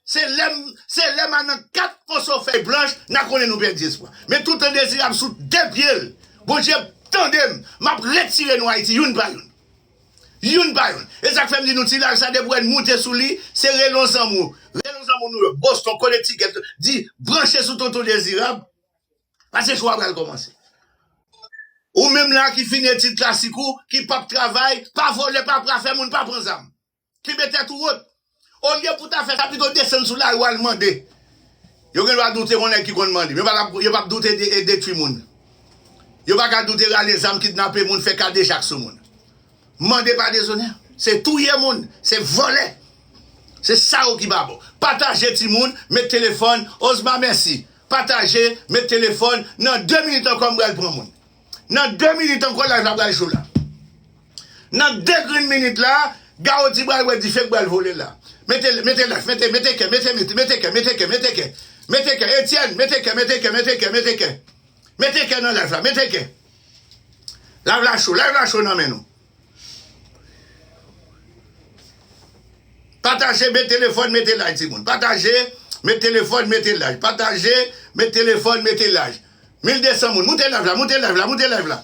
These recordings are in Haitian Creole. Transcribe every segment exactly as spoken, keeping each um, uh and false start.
Se lè m, se lè m a nan kat moso fèy blanch, n a konnen nou pèdi espwa. Men toutan Dezirab sou de pye l. Bondye tande m, m ap retire nou Ayiti, youn pa youn. Youn pa youn. E sa k fè m di nou, ti live sa, depi w wè n moute sou li, se rele yon zanmi w. Rele yon zanmi w Nouyòk, Boston, Connecticut, di, branche sou Tonton Dezirab, paske show a pral kòmanse. Ou menm la ki fini etid klasik ou, ki p ap travay, pa vòlè, pa pra fè moun, pa pran zam. Kenbe tèt ou wot. Olye pou ta fè sa, pito desann sou lari w al mande. Yo gen dwa doute yon nèg ki konn mande. Yo pa, yo p ap doute de, e detwi moun. Yo pa ka doute rale zam, kidnape moun, fè kadejak sou moun. Mande pa dezonè. Se touye moun, se vòlè. Se sa yo ki pa bon. Pataje timoun, met telefòn, Osma mèsi. Pataje, met telefòn, nan de minit ankò m pral pran moun. Nan de minit ankò live la pral cho la. Nan de grenn minit la, Gawoti pral wè dife k pral vole la. Mete, mete live, mete, mete kè, mete, mete, mete kè, mete kè, mete kè. Mete kè, Etienne, mete kè, mete kè, mete kè, mete kè. Mete kè nan live la, mete kè. Live la cho, live la cho nan men nou. Pataje, met telefòn, mete like, timoun. Pataje, met telefòn, mete like. Pataje, met telefòn, mete like. Mil de san moun. Moute live la, moute live la, moute live la.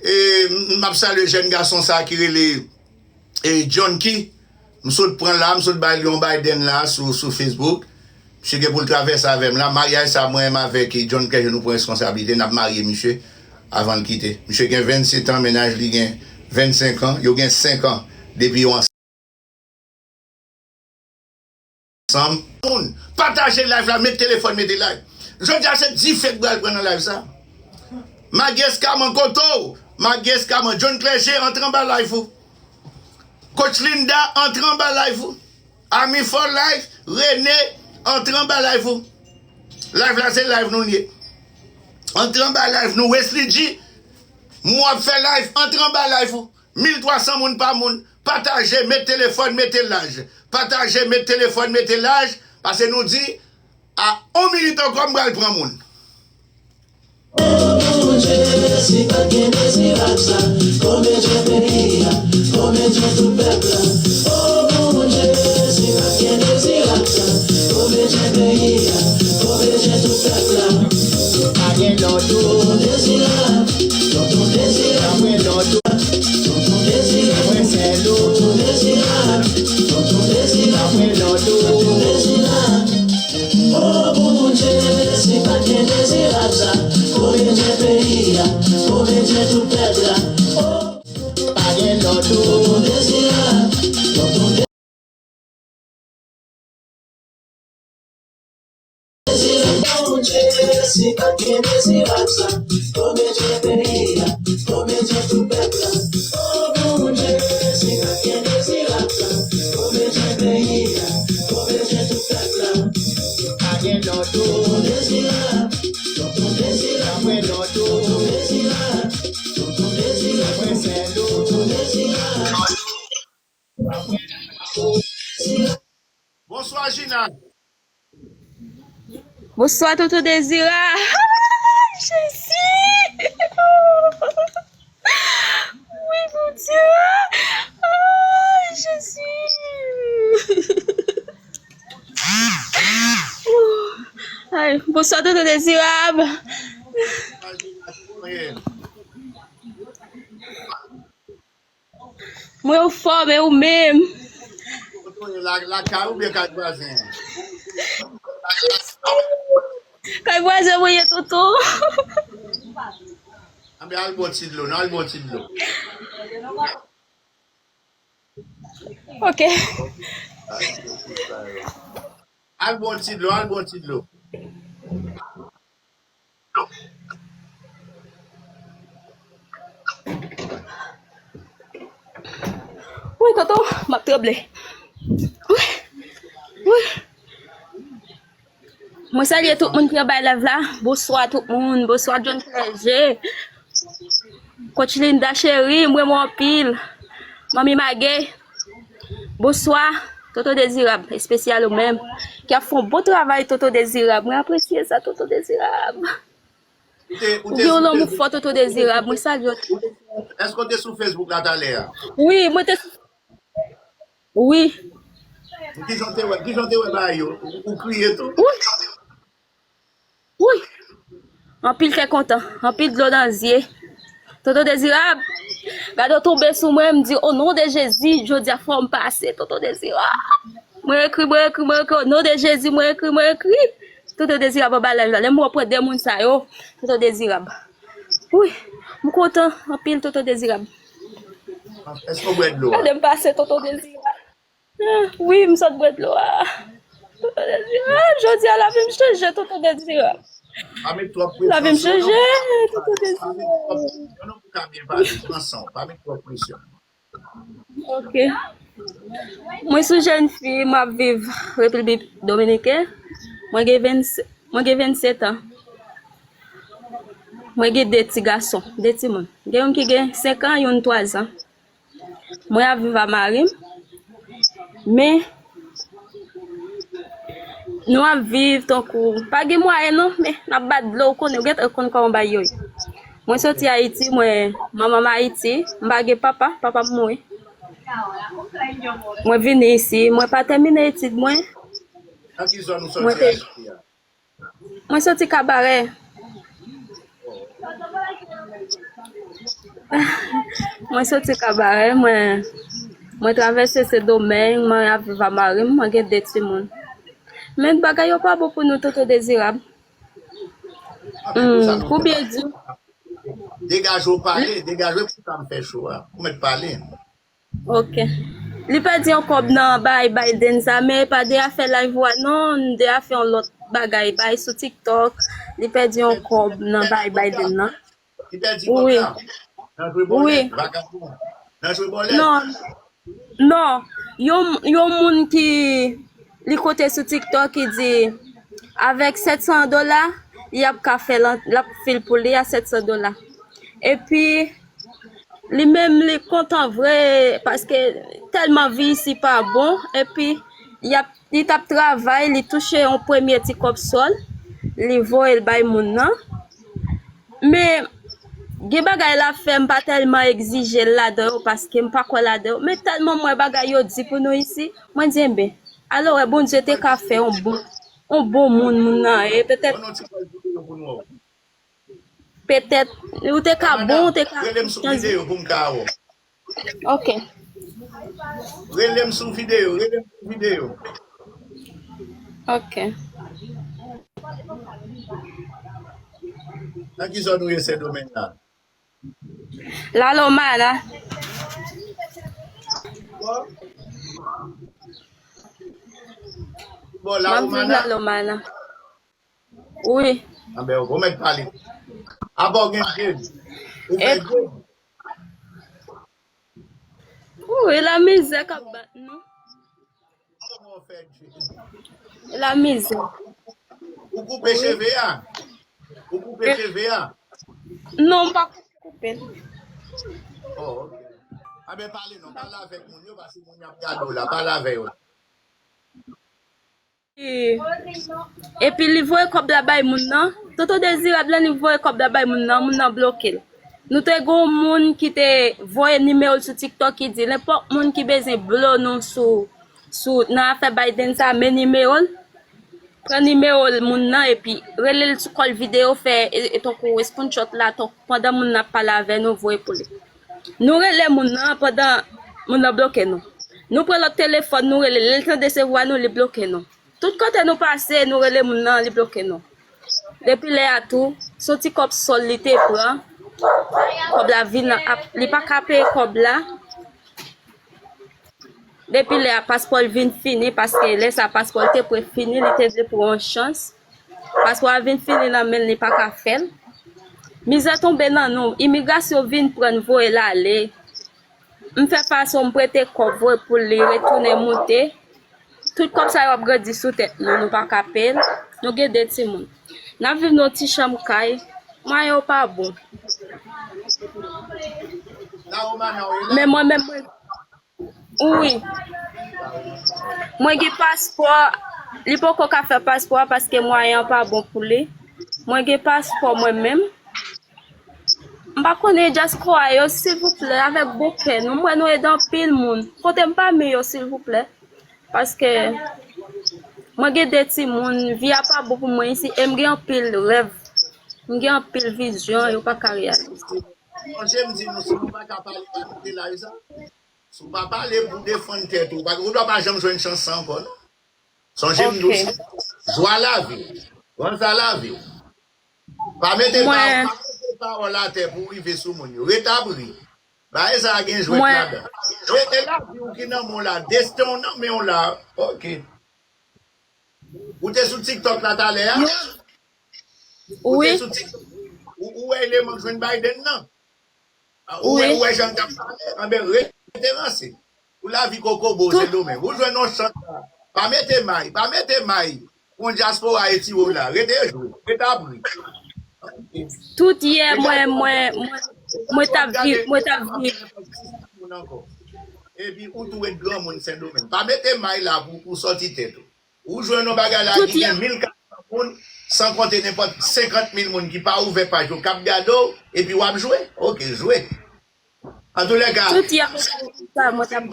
E, m, m ap salye jèn gason sa ki rele, e, John Key. M sot pran la, m sot bay li yon Biden la sou, sou Facebook. Misye gen pou l travèse avè m la. Maryaj sa, mwen menm avèk John Clergeau, nou pran responsablite, n ap marye misye avan l kite. Misye gen vennsetan, mennaj li gen vennsenk an, yo gen senk an depi yo ansanm. Moun, pataje live la, met telefòn, mete like. Jodi a se dife k pral pran nan live sa. Mageskaman kote w? Mageskaman, John Clergeau, antre anba live ou. Coach Linda, antre anba live ou. Ami for life, Rene, antre anba live ou. Live la se live nou l ye. Antre anba live nou, Wesley G. M w ap fè live, antre anba live ou. Mil twa san moun pa moun. Pataje, met telefòn, mete laj. Pataje, met telefòn, mete laj. Paske nou di, a yon minit ankò, m pral pran moun. O Bondye, si pa t gen Dezirab sa, komedyen peyi a, komedyen tout pèp la. O Bondye, si pa t gen Dezirab sa, komedyen peyi a, komedyen tout pèp la. Pa gen lòt ou. Tonton Dezirab, Tonton Dezirab, pa gen lòt ou. Tonton Dezirab, mwen sèl ou. Tonton Dezirab, Tonton Dezirab, pa gen lòt ou. Tonton Dezirab. O Bondye, si pa t gen Dezirab sa, komedyen peyi a, komedyen tout pèp la. O, pa gen lòt ou. Tonton Dezirab, Tonton Dezirab. O Bondye, si pa t gen Dezirab sa, komedyen peyi a, komedyen tout pèp la. O Bondye, si pa t gen Dezirab sa, komedyen peyi a, komedyen tout pèp la. Pa gen lòt ou. Tonton Dezirab, Tonton Dezirab, mwen lòt ou. Tonton Dezirab, Tonton Dezirab, mwen sèl ou. Tonton Dezirab. Bonswa, Gina. Bonswa, Tonton Dezirab. Jezi! Wi, Bondye! Ay, Jezi! Ay, bonswa, Tonton Dezirab. Mwen anfòm, e ou menm? Kote w ye la, lakay ou byen kay vwazen an? Kay vwazen mwen ye, Tonton. Anben al bwè ti dlo, non, al bwè ti dlo. Ok. Al bwè ti dlo, al bwè ti dlo. Wi, Tonton, m ap tranble. Wi, wi. Mwen salye tout moun ki anba live la. Bonswa tout moun. Bonswa John Clergé. Coach Linda cheri, m renmen w anpil. Manmi Magay. Bonswa, Tonton Dezirab, espesyal ou menm, ki ap fè yon bon travay, Tonton Dezirab. Mwen apresye sa, Tonton Dezirab. Ou te, ou te gen yon lanmou fò, Tonton Dezirab. Mwen salye w. Èske w te sou Facebook la talè a? Wi, mwen te sou, wi. Kijan w te wè, kijan w te wè bagay yo? Ou, ou kriye tou? Wi. Wi. Anpil kè kontan, anpil dlo nan zye. Tonton Dezirab, gade w tonbe sou mwen, m di, "O non de Jezi, jodi a fò m pase, Tonton Dezirab." Mwen ekri, mwen ekri, mwen ekri, "O non de Jezi," mwen ekri, mwen ekri. Tonton Dezirab anba live la, lè m wè pran de moun sa yo, Tonton Dezirab. Wi, m kontan anpil, Tonton Dezirab. Èske w bwè dlo a? Gade m pase, Tonton Dezirab. Ah, wi, m sot bwè dlo a. Tonton Dezirab, jodi a lavi m chanje, Tonton Dezirab. Pa met twòp presyon sou yo. Lavi m chanje, Tonton Dezirab. Pa met twòp presyon non pou ka byen pale, pran san w. Pa met twòp presyon. Ok. Mwen se yon jèn fi, m ap viv Repiblik Dominiken. Mwen gen venn, mwen gen vennsèt an. Mwen gen de ti gason, de timoun. Gen youn ki gen senk an, youn twa zan. Mwen ap viv a mari m, men nou ap viv tankou, pa gen mwayen non, men n ap bat dlo, ou konnen, ou gentan konn kòman bagay yo ye. Mwen soti Ayiti, mwen, manman m Ayiti, m pa gen papa, papa m mouri. Mwen vini isi, mwen pa tèmine etid mwen. Nan ki zòn ou soti Ayiti a? Mwen soti Kabarè. Mwen soti Kabarè, mwen, mwen travèse Sendomeng, mwen ap viv a mari m, mwen gen de timoun. Men bagay yo pa bon pou nou, Tonton Dezirab. Hmm, pou byen di w. Degaje w pale, degaje w pou sa m fè cho a. Ou mèt pale. Ok. Li pèdi yon kòb nan bay Biden sa, men e pa de afè live ou a non, de afè yon lòt bagay, bay sou TikTok. Li pèdi yon kòb nan bay Biden nan. Li pèdi kòb la. Nan jwe bòlèt, vagabon. Nan jwe bòlèt. Non. Non. Yon, yon moun ki li kote sou TikTok ki di, avèk sèt san dola, y ap ka fè l, l ap fil pou li a sèt san dola. Epi, li menm, li kontan vre, paske tèlman vi isi pa bon, epi, y ap, li t ap travay, li touche yon premye ti kòb sòl, li voye l bay moun nan. Men, gen bagay l ap fè, m pa tèlman egzije l ladan yo, paske m pa kwè ladan yo. Men tèlman m wè bagay yo di pou nou isi, mwen di, enben, alò wè Bondye te ka fè yon bon, yon bon moun, moun nan ye, petèt, petèt, ou te ka bon, ou te ka. Rele m sou videyo pou m ka wè w. Ok. Rele m sou videyo, rele m sou videyo. Ok. Nan ki zòn ou ye, Sendomeng la? Lalomana. Bon, Lalomana. Wi. Anben, ou mèt pale. Apa w gen djed? Ou fè djed? Wi, lamizè k ap bat nou. Kòman w fè djed? Lamizè. Ou koupe cheve a? Ou koupe cheve a? Non, m pa koupe l. Oh, ok. Anben, pale non, pale avèk moun yo, paske moun y ap gade w la, pale avè yo. E, epi li voye kòb la bay moun nan. Tonton Dezirab, lè li voye kòb la bay moun nan, moun nan bloke l. Nou te gen yon moun ki te voye nimewo l sou TikTok ki di, nenpòt moun ki bezwen blo nou sou, sou, nan afè Biden sa, men nimewo l. Pran nimewo l moun nan epi rele l sou kòl videyo, fè, e, e, tankou screenshot la, tankou pandan moun nan ap pale avè nou, voye pou li. Nou rele moun nan pandan moun nan bloke nou. Nou pran lòt telefòn, nou rele l. Lè l tande se vwa nou, li bloke nou. Tout kote nou pase, nou rele moun nan, li bloke nou. Depi lè a tou, se yon ti kòb sòl li te pran. Kòb la vin ap, li pa ka peye kòb la. Depi lè a, paspò l vin fini, paske lè sa, paspò l te pre fini, li te vle pran yon chans. Paspò a vin fini nan men l, li pa ka fè l. Mizè tonbe nan nou. Imigrasyon vin pran n, voye l ale. M fè fason m prete kòb, voye pou li retounen moute. Tout kòb sa yo ap grandi sou tèt nou, nou pa ka peye l. Nou gen de timoun. N ap viv nan yon ti chanm kay. Mwayen yo pa bon. Men mwen menm, mwen, wi. Mwen gen paspò, li poko ka fè paspò a paske mwayen an pa bon pou li. Mwen gen paspò mwen menm. M pa konnen dyaspora yo, silvouplè, avèk bon kè nou. M wè nou ede anpil moun. Pote m pami yo, silvouplè. Paske mwen gen de timoun, vi a pa bon pou mwen isi, e m gen anpil rèv, m gen anpil vizyon, yo pa ka reyalize. Sonje m di nou, si nou pa ka pale, pa kite live sa. Si w pa pale pou defann tèt ou, ou pa, ou dwa pa janm jwenn chans sa ankò, non. Sonje m di w sa. Jwa lavi w, ranza lavi w. Pa mete pa, pa mete pawòl atè pou w rive sou moun yo. Ret ap ri. Bagay sa a gen jwèt ladan. E, e lavi w ki nan men w la, desten w nan men w la. Ok. Ou te sou TikTok la talè a? Ou te sou TikTok. Ou, ou wè eleman k jwenn Biden nan? Ou wè, ou wè jan l t ap pale? Anben, rete ranse. Pou lavi kokobo Sendomeng. Ou jwenn yon chans la. Pa mete may, pa mete may. Pou dyaspora etire w la. Rete jwe. Rete ap ri. Tout yè, mwen, mwen, mwen, mwen t ap viv, mwen t ap viv. Epi ou tou ret granmoun Sendomeng. Pa mete may la pou, pou sòti tèt ou. Ou jwenn yon bagay la ki gen mil kat san moun, san konte nenpòt senkant mil moun ki pa ouvè paj yo, k ap gade w, epi w ap jwe. Ok, jwe. Antoulèka, tout yè mwen t ap viv sa, mwen t ap,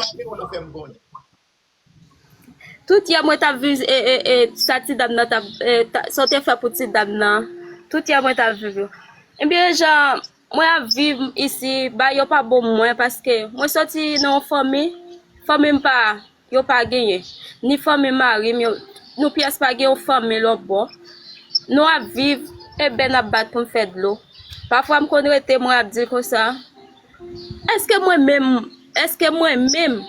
tout yè mwen t ap viv, e, e, e, sa ti dam nan t ap, e, ta, sa w te fè pou ti dam nan. Tout yè mwen t ap viv yo. Ebyen, jan mwen ap viv isi, bagay yo pa bon mwen, paske mwen sòti nan yon fanmi, fanmi m pa, yo pa genyen. Ni fanmi mari m, yo, nou pyès pa gen yon fanmi lòt bò. Nou ap viv, e bèn ap bat pou n fè dlo. Pafwa m konn rete, mwen ap di konsa, èske mwen menm, èske mwen menm,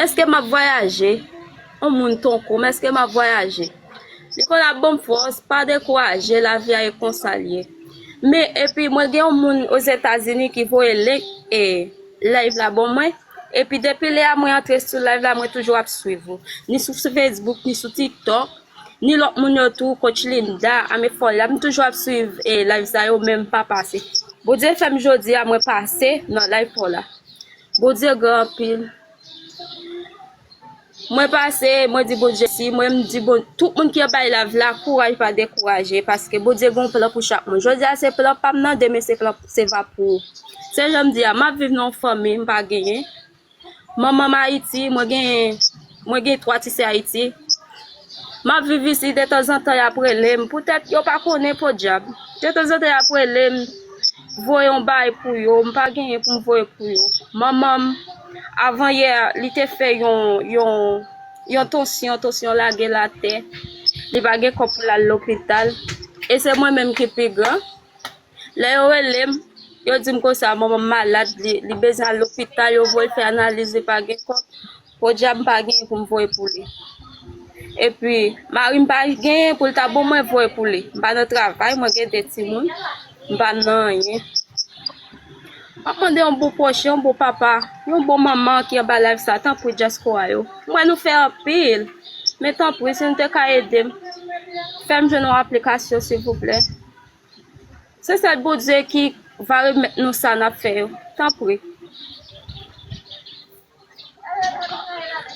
èske m ap vwayaje? Yon moun tankou m, èske m ap vwayaje? Li konn ap ban m fòs, pa dekouraje, lavi a e konsa l ye. Men, epi mwen gen yon moun Ozetazini ki voye link e live la ban mwen. Epi depi lè a mwen antre sou live la, mwen toujou ap swiv ou. Ni sou Facebook, ni sou TikTok, ni lòt moun yo tou, Coach Linda, Ame Folia, m toujou ap swiv e live sa yo, men m pa pase. Bondye fè m jodi a, mwen pase nan live pa w la. Bondye gran anpil. Mwen pase, mwen di Bondye mèsi, mwen m di bon, tout moun ki anba live la, kouraj pa dekouraje, paske Bondye gen yon plan pou chak moun. Jodi a se plan pa m nan, demen se plan, se va pou ou. Se jan m di a, m ap viv nan yon fanmi, m pa genyen. Manman m Ayiti, mwen gen, mwen gen twa ti sè Ayiti. M ap viv isi, detanzantan y ap rele m. Poutèt yo pa konnen podyab. Detanzantan y ap rele m, voye yon bagay pou yo. M pa genyen pou m voye pou yo. Manman m, avan yè, li te fè yon, yon, yon tansyon, tansyon lage l atè. Li pa gen kòb pou l al lopital. E se mwen menm ki pi gran. Lè yo rele m, yo di m konsa, manman m malad, li, li bezwen al lopital, yo voye l fè analiz, li pa gen kòb. Podyab, m pa genyen pou m voye pou li. Epi, mari m pa genyen pou l ta ban mwen voye pou li. M pa nan travay, mwen gen de timoun, m pa nan anyen. M ap mande yon bon pwochen, yon bon papa, yon bon manman ki anba live sa, tanpri dyaspora yo. M wè nou fè anpil, men tanpri, si nou te ka ede m, fè m jwenn yon aplikasyon, silvouplè. Se sèl Bondye ki va remèt nou sa n ap fè yo. Tanpri.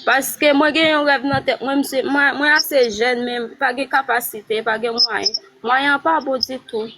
Paske mwen gen yon rèv nan tèt mwen, mwen, mwen ase jèn, men pa gen kapasite, pa gen mwayen. Mwayen an pa bon ditou.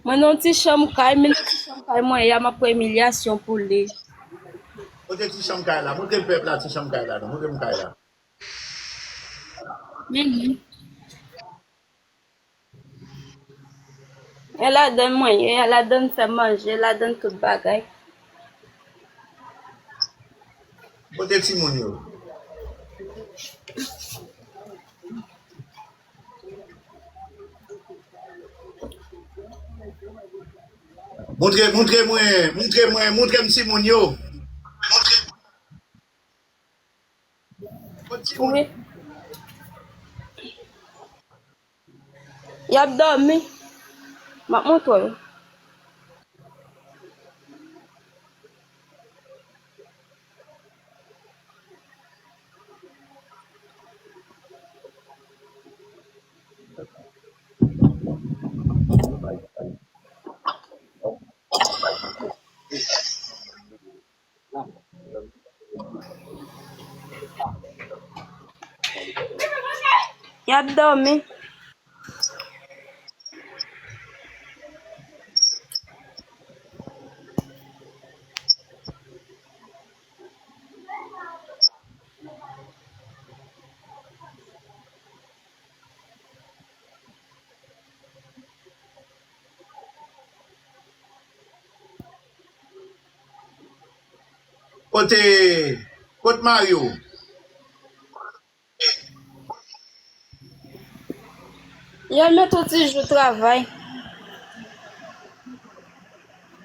Mwen nan ti chanm kay, men nan ti chanm kay mwen ya, m ap pran imilyasyon pou li. Kote ti chanm kay la? Montre pèp la ti chanm kay la, non. Montre m kay la. Men li. E ladann mwen ye, e ladann fè manje, e ladann tout bagay. Kote timoun yo? Montre, montre mwen, montre mwen, montre m timoun yo. Montre. Wi. Y ap dòmi. M ap montre w. Y ap dòmi. Kote, kot Mario? Yo met yon ti jou travay.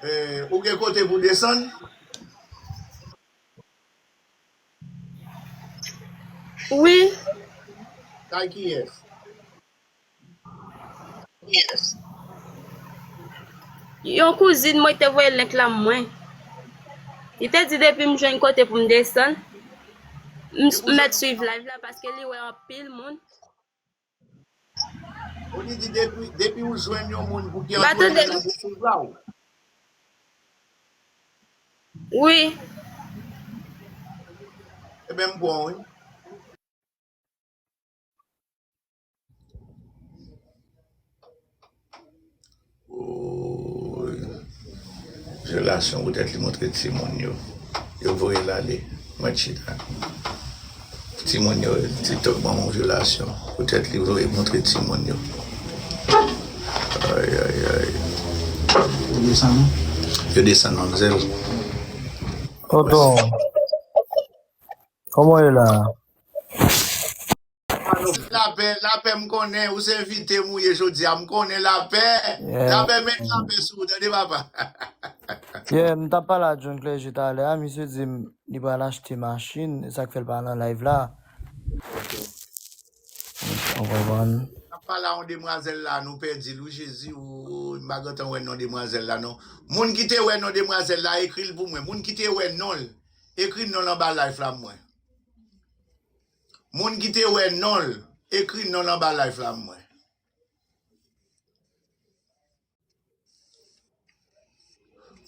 Eh, ou gen kote pou desann? Wi. Kay kiyès? Yon kouzin mwen te voye link la mwen. Li te di depi m jwenn kote pou m desann, m, m mèt swiv live la paske li wè anpil moun. Ou li di depi, depi ou jwenn yon moun pou ki antre nan live la, ou swiv la ou. Wi. Ebyen, m pran wi. Woy. Vyolasyon poutèt li montre timoun yo. Yo voye l ale. Mwen chita. Timoun yo, TikTok ban mwen vyolasyon. Poutèt li voye montre timoun yo. Ay, ay, ay. Yo desann, non? Yo desann, manmzèl. Tonton. Kòman w ye la? Lapè, lapè, m konnen, ou se envite m ou ye jodi a, m konnen lapè. Yeah. Lapè met lapè sou ou, tande papa. Yeah, m t ap pale a John Clergé talè a, misye di m li pral achte machin, e sa k fè l pa nan live la. Ou konprann? M ap pale a yon demwazèl la, nou pèdi l, wi Jezi, ou, m pa gentan wè non demwazèl la, non. Moun ki te wè non demwazèl la, ekri l pou mwen. Moun ki te wè non l, ekri non l anba live la pou mwen. Moun ki te wè non l, ekri non l anba live la pou mwen.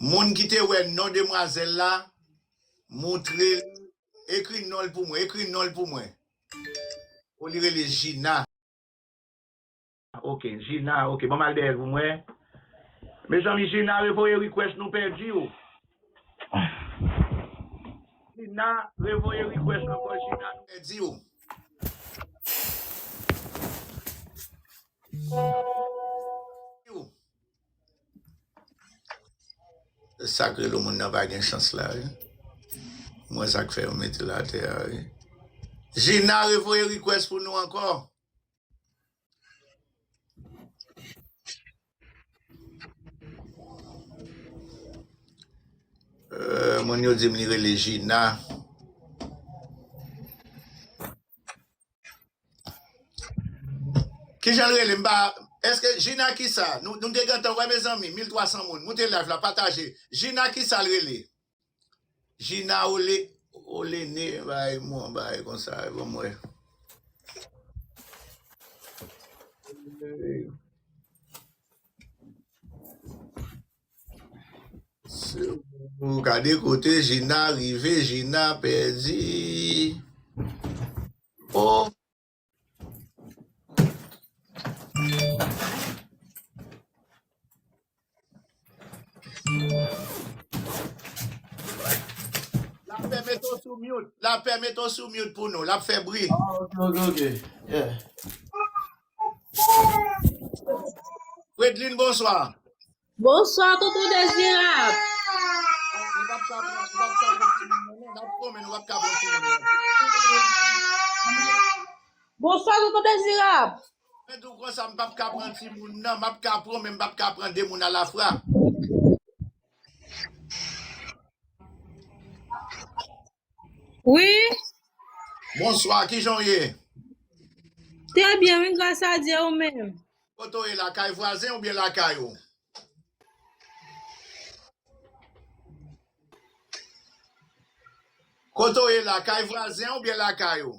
Moun ki te wè non demwazèl la, montre l, ekri non l pou mwen, ekri non l pou mwen. O, li rele Gina. Ok, Gina, ok, ban m al dèyè l pou mwen. Mezanmi, Gina revoye request, nou pèdi w. Gina revoye request ankò, Gina, nou pèdi w. Sa k rele moun nan pa gen chans la, wi. Mwen sa k fè yo mete l atè a, wi. Gina revoye request pou nou ankò. Euh, moun yo di m li rele Gina. Kijan l rele? M pa, èske Gina kisa? Nou, nou te gentan wè, mezanmi, mil twa san moun. Moute live la, pataje. Gina kisa l rele? Gina Ole, Olene, bay, mwen, bay, konsa, ban m wè. Se ou gade kote Gina rive, Gina pèdi. Oh. Lapè mete w sou mute. Lapè mete w sou mute pou nou. L ap fè bri. Ah, ok, ok, ok. Yeah. Fredlin, bonswa. Bonswa, tonton Dezirab. Nou p ap ka pran, nou p ap ka pran timoun nan, non. N ap pran, men nou p ap ka pran timoun nan. Bonswa, tonton Dezirab. Men tou konsa, m p ap ka pran timoun nan, m ap ka pran, men m p ap ka pran de moun alafwa. Wi. Bonswa, kijan w ye? Trè byen, wi, gras a Dye, ou menm? Kote w ye la, kay vwazen oubyen lakay ou? Kote w ye la, kay vwazen oubyen lakay ou?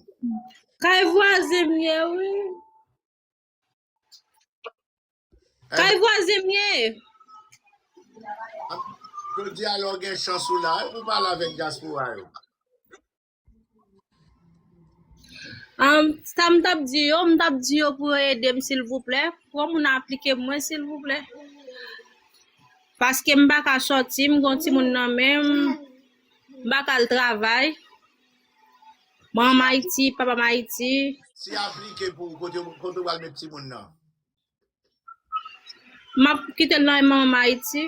Kay vwazen m ye, wi. Kay vwazen m ye. Jodi a la w gen chans ou la wi pou pale avèk dyaspora yo. Sa m t ap di yo, m t ap di yo pou yo ede m silvouplè. Pou yon moun aplike pou mwen silvouplè. Paske m pa ka sòti, m gon timoun nan men m, m pa ka al travay. Manman m Ayiti, papa m Ayiti. Si aplike pou kote kote w al met timoun nan? M ap kite l nan men manman m Ayiti.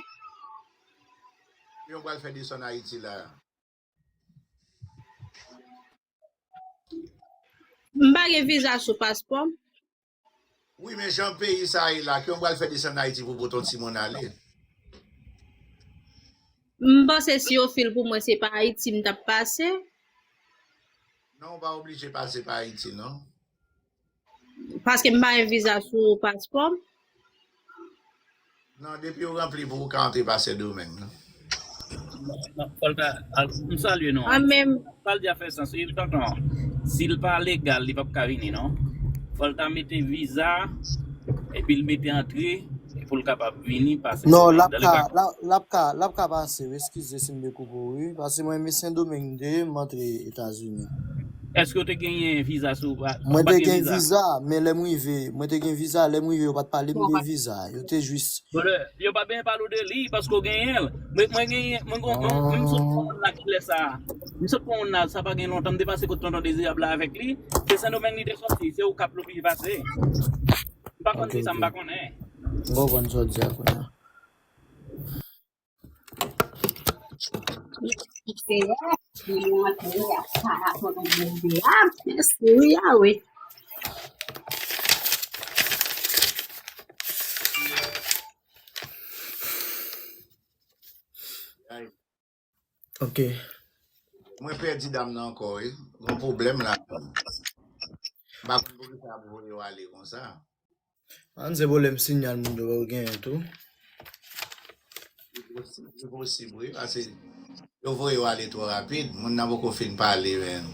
Yon pral fè desann Ayiti la. M pa gen viza sou paspò m. Wi, men jan peyi sa ye la, ke yon pral fè desann Ayiti pou pote yon timoun ale. M panse si yo fil pou mwen, se pa Ayiti m t ap pase. Non, ou pa oblije pase pa Ayiti, non. Paske m pa gen viza sou paspò m. Non, depi w ranpli pou ou ka antre pa Sendomeng, non. Non, non, fò l ta, al, m salye nou. An menm. Sa l di a fè sans, wi, tonton. Si l pa legal, li p ap ka vini, non. Fò l ta mete viza, epi l mete antre, pou l kapab vini pase. Non, l ap ka, l ap, l ap ka, l ap ka pase, wi, eskize si m dekoupe w, wi. Paske mwen, men Sendomeng m te ye, m antre Etazini. Èske w te genyen viza sou pa-, Mwen te gen viza, men lè m rive, mwen te gen viza, lè m rive, yo pa t pale m de viza. Yo te jis Brother, yo pa benyen pale w de li, paske w genyen l. Mwen, mwen genyen, mwen gon, mwen, mwen sot pran moun la kilè sa. M sot pran moun la, sa pa gen lontan, m te pase kot tonton Dezirab la avèk li. Se Sendomeng li te sòti, se Okap l oblije pase. M pa konn kisa m pa konnen. M konprann sa w di a kounye a. Ok. Mwen pèdi dam nan ankò, wi. Gon pwoblèm la. M pa konn poukisa ap voye yo ale konsa. An se pwoblèm sinyal moun yo genyen tou. Li posib, li posib, wi, paske yo voye yo ale twò rapid. Moun nan poko fin pale, men.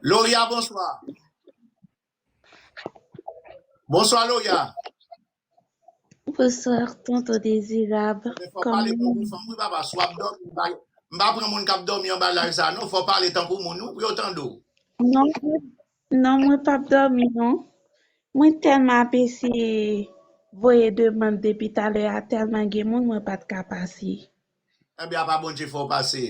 Loria, bonswa. Bonswa, Loria. Bonswa, tonton Dezirab. Men fò pale tankou fanm, wi, papa. Si w ap dòmi, m pa, m pa pran moun k ap dòmi anba live sa, non. Fò pale tankou moun, wi, pou yo tande w. Non, non, mwen p ap dòmi, non. Mwen tèlman ap eseye voye demann depi talè a, tèlman gen moun, mwen pa t ka pase. Ebyen, apa Bondye fè w pase?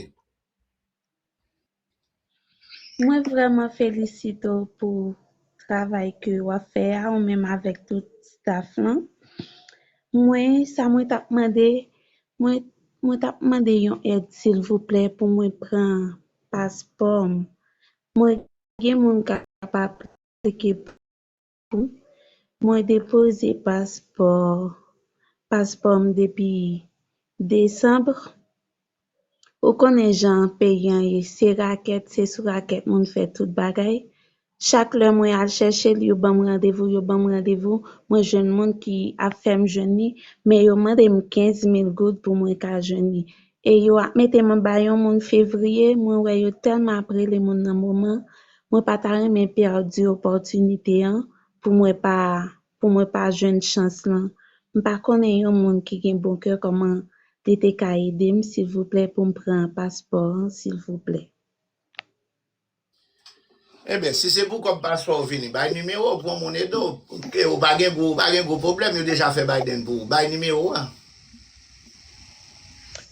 Mwen vrèman felisite w pou travay ke w ap fè a, ou menm avèk tout staff lan. Mwen, sa mwen t ap mande, mwen, mwen t ap mande yon èd silvouplè pou mwen pran paspò m. Mwen gen moun k ap aplike pou mwen depoze paspò, paspò m depi desanm. Ou konnen jan peyi an ye, se rakèt, se sou rakèt moun fè tout bagay. Chak lè mwen al chèche l, yo ban m randevou, yo ban m randevou, mwen jwenn moun ki ap fè m jwenn li, men yo mande m kenz mil goud pou mwen ka jwenn li. E yo ap mete m anba yon moun fevriye, mwen wè yo tèlman ap rele moun nan moman, mwen pa ta renmen pèdi opòtinite an pou mwen pa, pou mwen pa jwenn chans lan. M pa konnen yon moun ki gen bon kè kòman li te ka ede m, silvouplè, pou m pran paspò an, silvouplè. Ebyen, si se pou kòb paspò w vini, bay nimewo w pou yon moun ede w. E ou pa gen gwo, ou pa gen gwo pwoblèm, yo deja fè Biden pou ou. Bay nimewo w a.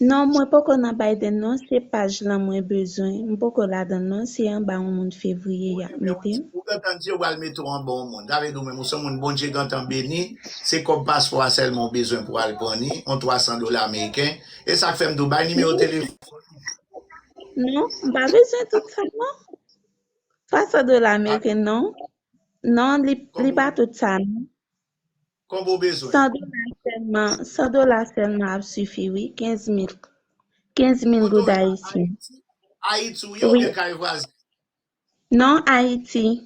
Non, mwen poko nan Biden non, se paj lan mwen bezwen. M poko ladan non, se anba yon moun fevriye y ap mete m. Ou gentan di yo pral mete w anba yon moun. Sa vle di ou menm, ou se yon moun Bondye gentan beni, se kòb paspò a sèlman w bezwen pou al pran ni, yon twa san dola ameriken. E sa k fè m di w bay nimewo telefòn. Non, m pa bezwen tout sa non. Twa san dola ameriken non. Non, li, li pa tout sa non. Konbyen w bezwen? San dola sèlman, san dola sèlman ap sifi wi, kenz mil. Kenz mil goud ayisyen. Ayiti ou ye oubyen kay vwazen? Non, Ayiti.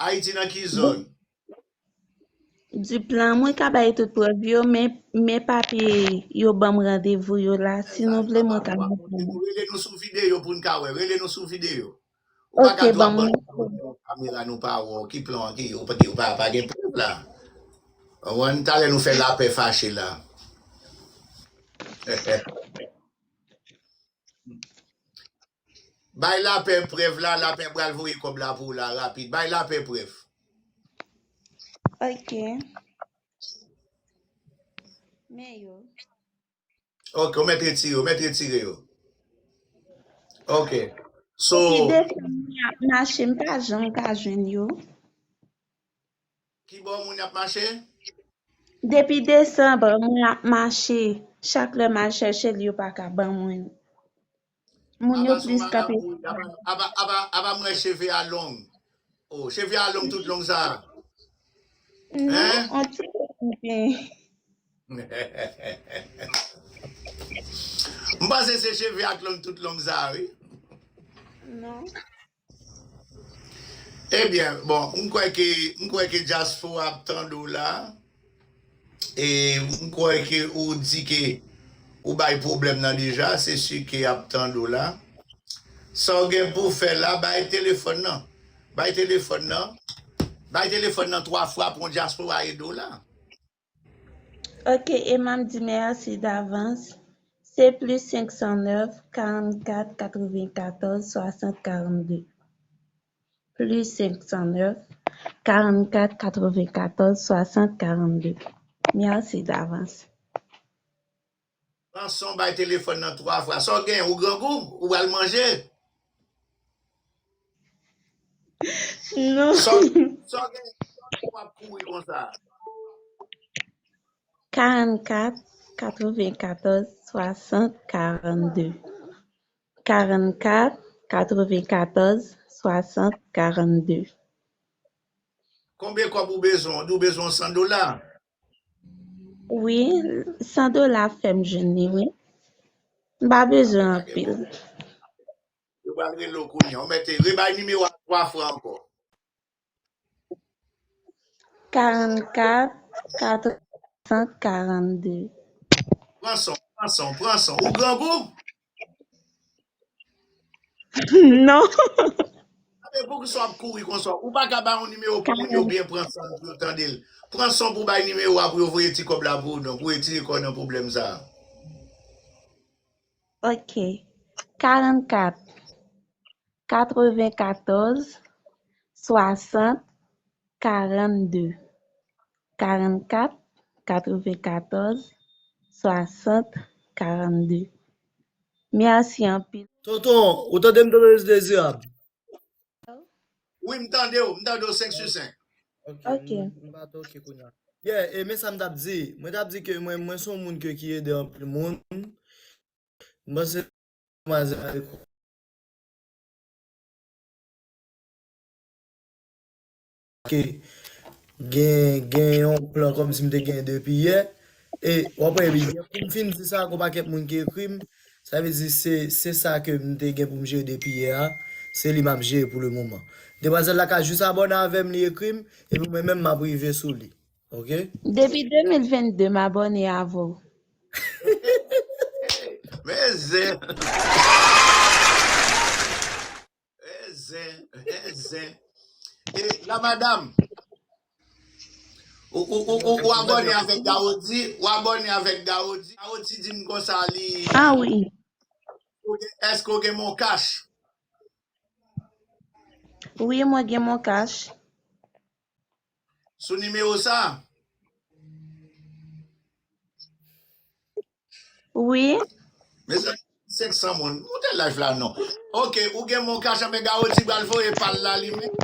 Ayiti nan ki zòn? Duplan, mwen ka bay tout prèv yo, men, men papye yo ban m randevou yo la. Si nou vle, mwen ka montre nou. Rele nou sou videyo pou n ka wè. Rele nou sou videyo. Ou pa ka dwa ban nou kamera nou pa wè w, ki plan ki, ou pa, ou pa, pa gen prèv la. Ou konprann? Talè nou fè lapè fache la. Bay lapè prèv la, lapè pral voye kòb la pou ou la rapid. Bay lapè prèv. Ok. Men yo. Ok, ou mèt retire, ou mèt retire yo. Ok. So, depi desanm mwen ap mache, m pa janm ka jwenn yo. Ki bò moun ap mache? Depi desanm, mwen ap mache. Chak lè m al chèche li, yo pa ka ban mwen. Moun yo plis kanpe. Aba, aba, aba, aba mwen cheve a long. Oh, cheve a long tout long sa. Non, on ti pe. M panse se cheve ak long tout long sa, wi. Non. Ebyen, bon, m kwè ke, m kwè ke dyaspora ap tande w la. E m kwè ke ou di ke ou bay pwoblèm nan deja, se si ke y ap tande w la. Sa w gen pou w fè la, bay telefòn nan. Bay telefòn nan. Bay telefòn nan twa fwa pou yon dyaspora ede w la. Ok, e m ap di mèsi davans. Se plis senk san nèf, karannkat, katrevenkatòz, swasant, karannde. Plis senk san nèf, karannkat, katrevenkatòz, swasant, karannde. Mèsi davans. Pran son, bay telefòn nan twa fwa. Sa w gen? Ou grangou? Ou pral manje? Non. Sa w, sa w gen? Sa w gen w ap kouri konsa? Karannkat, katrevenkatòz, swasant, karannde. Karannkat, katrevenkatòz, swasant, karannde. Konbyen kòb ou bezwen? Ou di w bezwen san dola? Wi, san dola fè m jwenn li, wi. M pa bezwen anpil. Yo pral rele w kounye a. Ou mèt rebay nimewo a twa fwa ankò. Karannkat, katresann, karannde. Pran son, pran son, pran son. Ou grangou? Non. Abe, poukisa w ap kouri konsa? Ou pa ka bay yon nimewo pou moun yo byen pran san pou yo tande l. Pran son pou bay nimewo a pou yo voye ti kòb la pou ou non, pou retire kò w nan pwoblèm sa a. Ok. Karannkat, katrevenkatòz, swasant, karannde. Karannkat, katrevenkatòz, swasant, karannde. Mèsi anpil. Tonton, ou tande m, Tonton Dezirab? Wi, m tande w, m tande w senk sou senk. Ok, ok. M, m pa toke kounye a. Yeah, e men sa m t ap di. Mwen t ap di ke mwen, mwen se yon moun ke, ki ede anpil moun. M panse manzè a ke gen, gen yon plan kòmsi m te gen depi yè. E w ap wè, epi yè pou m fin di sa, gon pakèt moun ki ekri m. Sa vle di se, se sa ke m te gen pou m jere depi yè a, se li m ap jere pou le moman. Demwazèl la ka jis abòne avè m, li ekri m, epi mwen menm m ap rive sou li. Ok? Depi de mil vennde, m abòne avè w. Men zen. Men zen, men zen. E la madam, ou, ou, ou, ou, ou abòne avèk Gawodi, ou abòne avèk Gawodi. Gawodi di m konsa li. Ah wi. Ou gen, èske ou gen Moncash? Wi, mwen gen Moncash. Sou nimewo sa? Wi. Mezanmi, senk san moun. Moute live la non. Ok, ou gen Moncash, men Gawodi pral voye pa l la li menm.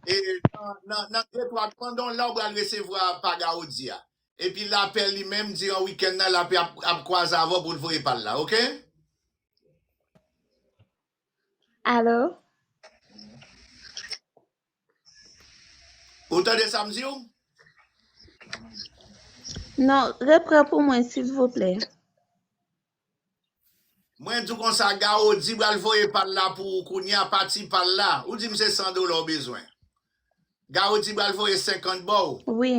E nan, nan, nan de twa, pandan w la, ou pral resevwa pa Gawodi a. Epi lapè li menm, diran wikenn nan, lapè ap, ap kwaze avè w pou l voye pa l la, ok? Alo? Ou tande sa m di w? Non, repran pou mwen, silvouplè. M Mwen di w konsa, Gawodi pral voye pa l la pou ou kounye a, pati pa l la. Ou di m se san dola w bezwen. Gawodi pral voye senkant ba w. Wi.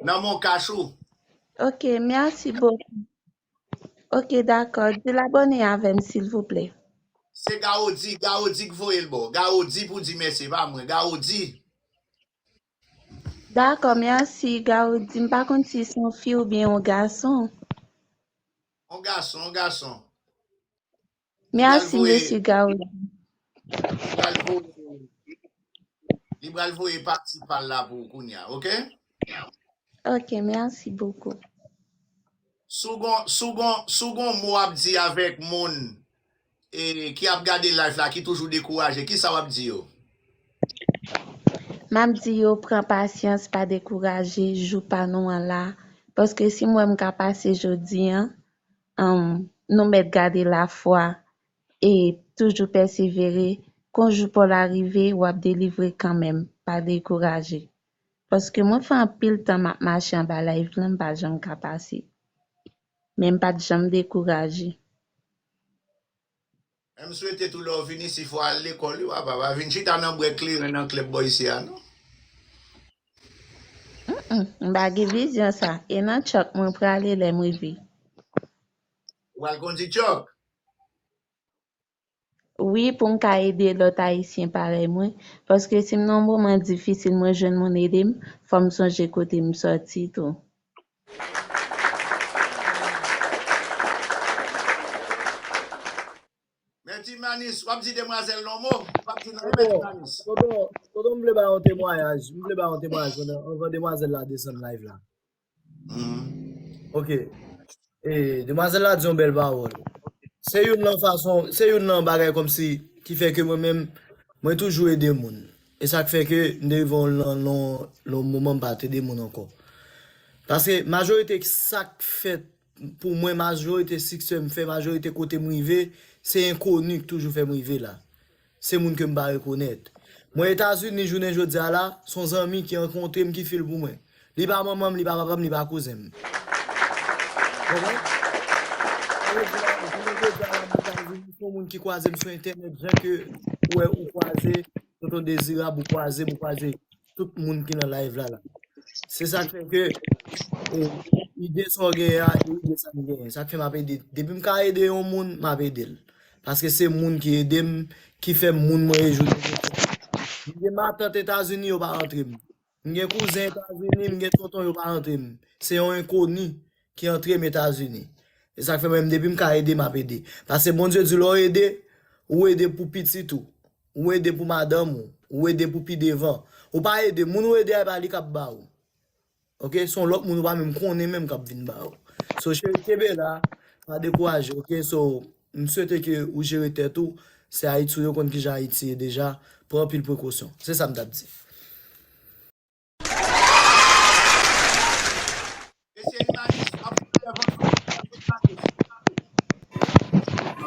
Nan mon kach ou. Ok, mèsi bokou. Ok, dakò. Di l abòne avè m, silvouplè. Se Gawodi, Gawodi k voye l ba w. Gawodi pou di mèsi, e pa mwen. Gawodi. Dakò, mèsi, Gawodi. M pa konn si se yon fi oubyen yon gason. Yon gason, yon gason. Li pral Mèsi, voye, mesye Gawodi. Li pral voye, li pral voye pati pa l la pou ou kounye a, ok? Ok, mèsi bokou. Si w gon, si w gon, si w gon mo w ap di avèk moun e, ki ap gade live la, ki toujou dekouraje, kisa w ap di yo? M ap di yo pran pasyans, pa dekouraje, jou pa nou an la. Paske si m wè m ka pase jodi an, um, nou mèt gade lafwa e toujou pèsevere. Kon jou pa w la rive, w ap delivre kanmenm, pa dekouraje. Paske mwen fè anpil tan m ap mache anba live lan, m pa janm ka pase. Men m pa t janm dekouraje. Men m swete tou lè w vin isi fò w al lekòl wi papa, pa vin chita nan bwè kleren nan klèb bò isi a non. Mm, mm, m pa gen vizyon sa. E nan tchòk mwen prale lè m rive. Ou pral kondi tchòk? Wi, pou m ka ede lòt ayisyen parèy mwen. Paske si m nan yon moman difisil, mwen jwenn moun ede m, fò m sonje kote m sòti tou. Men Ti Manis, w ap di demwazèl non mo? W ap di non men Ti Manis. Tonton, tonton, m vle ba yon temwayaj. M vle ba yon temwayaj pandan, anvan demwazèl la desann live la. Ok. E, demwazèl la di yon bèl pawòl. Se youn nan fason, se youn nan bagay kòmsi ki fè ke mwen menm, mwen toujou ede moun. E sa k fè ke m te rive yon, yon, yon, yon moman m pa t ede moun ankò. Paske majorite sa k fèt pou mwen, majorite siksè m fè, majorite kote m rive, se enkoni k toujou fè m rive la. Se moun ke m pa rekonèt. Mwen Etazini, jounen jodi a la, se yon zanmi ki rankontre m, ki fil pou mwen. Li pa manman m, li pa papa m, li pa kouzen m. Konprann? Sa vle di la, jounen jodi a la, mwen Etazini, se yon moun ki kwaze m sou entènèt, jan ke ou wè ou kwaze Tonton Dezirab, ou kwaze m, ou kwaze tout moun ki nan live la, la. Se sa k fè ke, e, ide sa w genyen a, e ide sa m genyen. Sa k fè m ap ede. Depi m ka ede yon moun, m ap ede l. Paske se moun ki ede m, ki fè m moun mwen ye jounen jodi a. M gen matant Etazini, yo pa rantre m. M gen kouzen Etazini, m gen tonton, yo pa rantre m. Se yon enkoni ki antre m Etazini. E sa k fè mwen menm, depi m ka ede, m ap ede. Paske Bondye di, lè w ede, ou ede pou pitit ou. Ou ede pou madanm ou. Ou ede pou pi devan. Ou pa ede, moun ou ede a, e pa li k ap ba ou. Ok, se yon lòt moun ou pa menm konnen menm k ap vin ba ou. So, cheri, kenbe la, pa dekouraje, ok? So, m swete ke ou jere tèt ou. Se Ayiti ou, yo konn kijan Ayiti ye deja. Pran anpil prekosyon. Se sa m t ap di. Mesye Imanis, w ap fè vant mwen.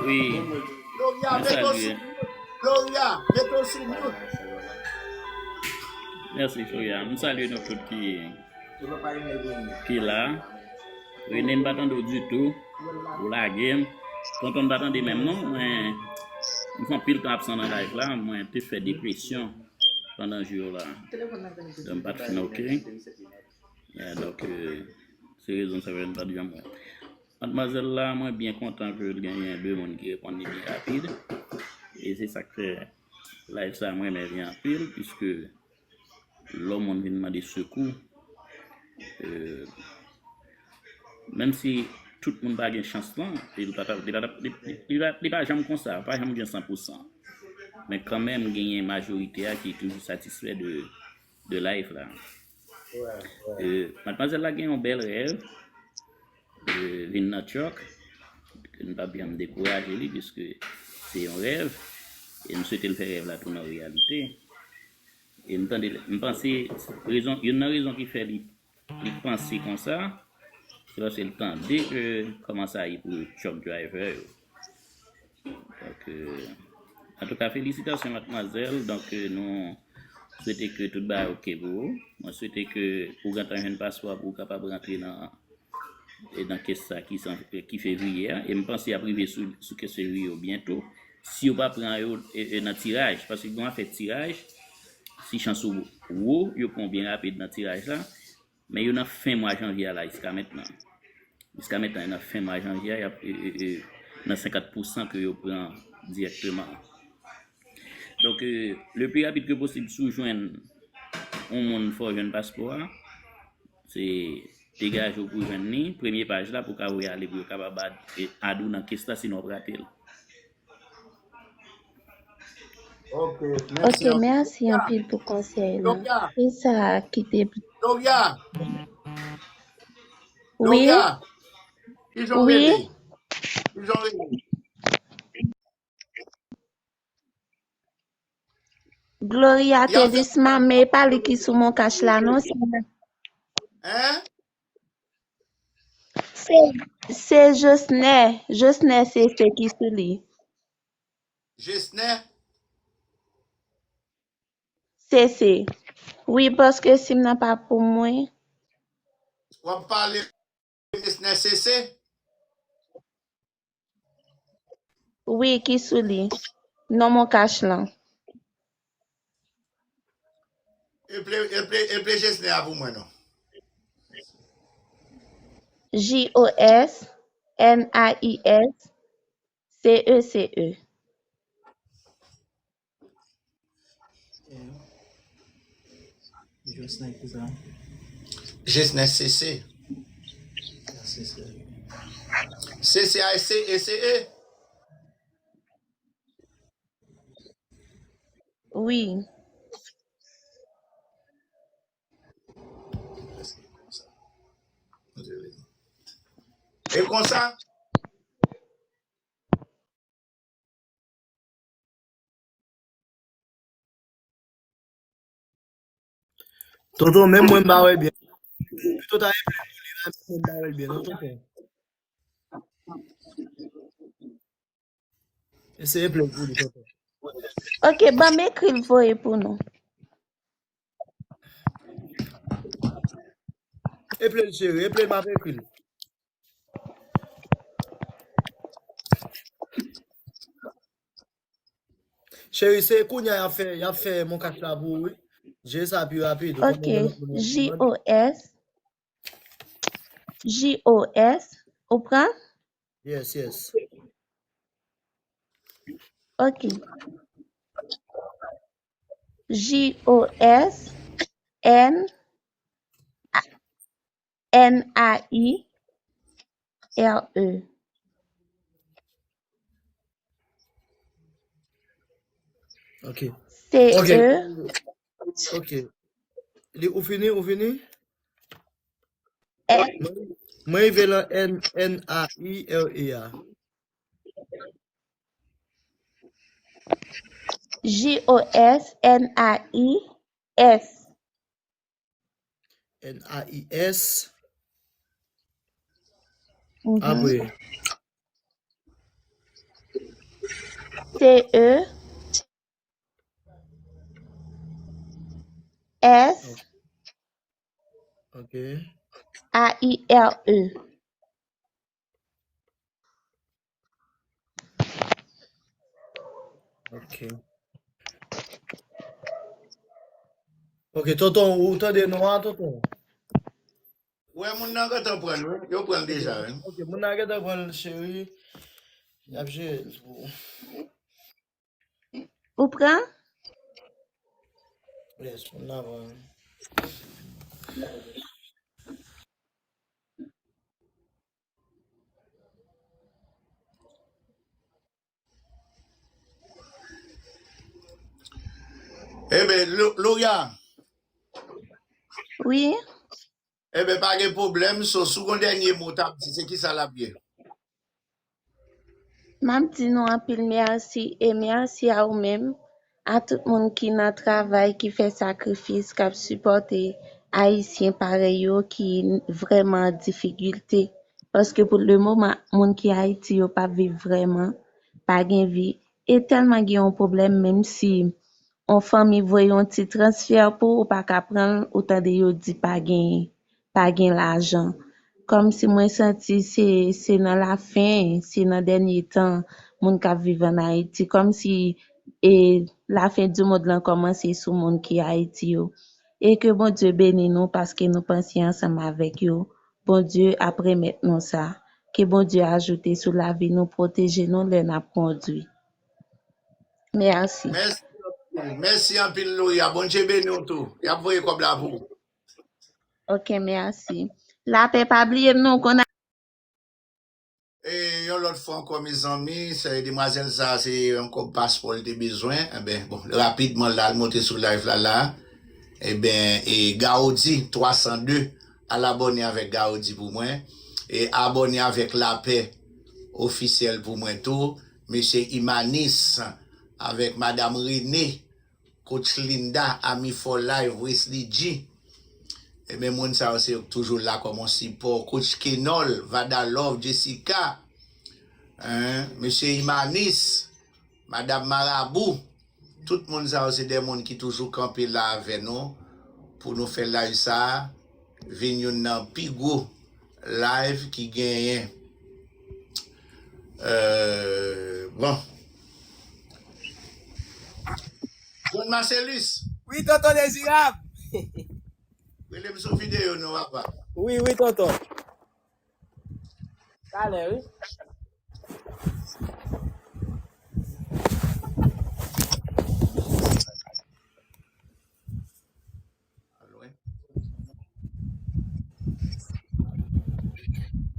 Wi. Gloria, m mete w salye sou mute. Gloria, mete w sou mute. Mèsi, Gloria. M salye nou tout ki, ki la. Rene, m pa tande w ditou. Ou lage m. Tonton, m pa tande menm non. Mwen, m fè anpil tan absan nan live la. Mwen te fè depresyon pandan jou yo la. Donk, m pa t fin ok. Ya, donk, euh, se rezon sa fè m pa t janm wè. Madmwazèl la, mwen byen kontan ke l genyen de moun ki reponn li byen rapid. E se sa k fè live sa mwen renmen li anpil, piske lè yon moun vin mande sekou, euh, menm si tout moun pa gen chans lan, e li pa ta, li pa ta, li, li, li pa, li pa janm konsa, pa janm gen san pou san. Men kanmenm, genyen majorite a ki toujou satisfè de, de live la. Euh, madmwazèl la gen yon bèl rèv, euh, vin nan tchòk. N p ap janm dekouraje li, piske se yon rèv. E m swete l fè rèv la tounen reyalite. E m tande, m panse, rezon, youn nan rezon ki fè li, li panse konsa, se paske l tande ke kòman sa ye pou truck driver yo. Donk, euh, antouka, felisitasyon, madmwazèl. Donk, euh, nou swete ke tout bagay ok pou ou. Mwen swete ke ou gentan jwenn paspò pou ou kapab rantre nan, e nan kes sa ki, san, ki fevriye a, e m panse y ap rive sou, sou kes fevriye yo byento, si yo pa pran yo e, e nan tiraj, paske gen afè tiraj, si chans ou wo, yo pran w byen rapid nan tiraj la, men yo nan fen mwa janvye a la jiska mentnan. Jiska mentnan, nan fen mwa janvye a, y ap, e, e, e, nan senkant pousan ke yo pran dirèkteman. Donk, e, le pli rapid ke posib, si w jwenn yon moun, fò w jwenn paspò a, se degaje w pou jwenn li, premye paj la pou w ka voye ale pou yo kapab ad, e, ad ou nan kes la, sinon w ap rate l. Ok, mèsi anpil. Ok, mèsi anpil pou konsèy la. Doria. E sa ki te Doria. Wi. Doria. Kijan w rele? Kijan w rele? Gloria Tedisma, men e pa li ki sou Moncash la non, se Hein? Se, se Josner, Josner se, se ki sou li. Jesner? Se, se. Wi, paske sim nan pa pou mwen. W ap pale Jesner C C? Wi, ki sou li. Non Moncash lan. Eple, eple, eple Jesner a pou mwen non. J O S N A I S C E C E. Jesner ki sa? Jesner C C. C C. C C A S C E C E. Wi. E konsa? Tonton, menm mwen m pa wè byen. Pito ta eple pou li la, menm mwen m pa wè byen, non, tonton. Eseye eple l pou li, tonton. Ok, ban m ekri l voye pou nou. Eple l, cheri, eple l, m ap ekri l. Cheri, se kounye a y ap fè, y ap fè Moncash la pou ou, wi. Jere sa pi rapid. Ok, J O S, J O S, ou pran? Yes, yes. Ok. J O S N N A I R E. Ok. C E. Ok. Ok. Li, ou fini, ou fini? N. Mwen, mwen rive lan N, N A I R E a. J O S N A I S. N A I S. Mhm. Apre. C E. S. Ok. A I R E. Ok. Ok, tonton, ou tande non a, tonton? Wè, moun nan gentan pran l, wi. Yo pran l deja, wi. Ok, moun nan gentan pran l, cheri. Y ap jere l pou ou. Ou pran? Yes, moun nan pran. Eben, Lo-, Loria. Wi. Eben, pa gen pwoblèm, so, si w gon dènye mo w t ap di, se kisa l ap ye? M ap di nou anpil mèsi e mèsi a ou menm, a tout moun ki nan travay, ki fè sakrifis, k ap sipòte Ayisyen parèy yo ki vrèman an difikilte. Paske pou le moman, moun ki Ayiti yo p ap viv vrèman, pa gen vi. E tèlman gen yon pwoblèm, menm si yon fanmi voye yon ti transfè pou ou, ou pa ka pran l, ou tande yo di pa gen, pa gen lajan. Kòmsi mwen santi se, se nan lafen, se nan dènye tan moun k ap viv ann Ayiti. Kòmsi, e, lafen di mond lan kòmanse sou moun ki Ayiti yo. E ke Bondye beni nou paske nou panse ansanm avèk yo. Bondye ap remèt nou sa. Ke Bondye ajoute sou lavi nou, pwoteje nou lè n ap kondwi. Mèsi. Mèsi anpil, mèsi anpil, Loya. Bondye beni w tou. Y ap voye kòb la pou ou. Ok, mèsi. Lapè, pa bliye m non, konn. E yon lòt fwa ankò, mezanmi, se demwazèl sa, se yon kòb paspò l te bezwen. Enben, bon, rapidman, l al monte sou live la, la. Enben, e Gaudi twa san de, al abòne avèk Gaudi pou mwen. E abòne avèk Lapè Ofisyèl pou mwen tou. Mesye Imanis avèk Madam Rene. Coach Linda, Ami for Life, Wesley G. Ebyen, moun sa yo se yo k toujou la kòm yon sipò. Coach Kenol, Vada Love, Jessica, hein, Mesye Imanis, Madam Marabou. Tout moun sa yo se de moun ki toujou kanpe la avè nou pou nou fè live sa a vin youn nan pi gwo live ki genyen. Euh, bon. John Marcellus. Wi, tonton Dezirab. Rele m sou videyo non, papa. Wi, wi, tonton. Talè, wi.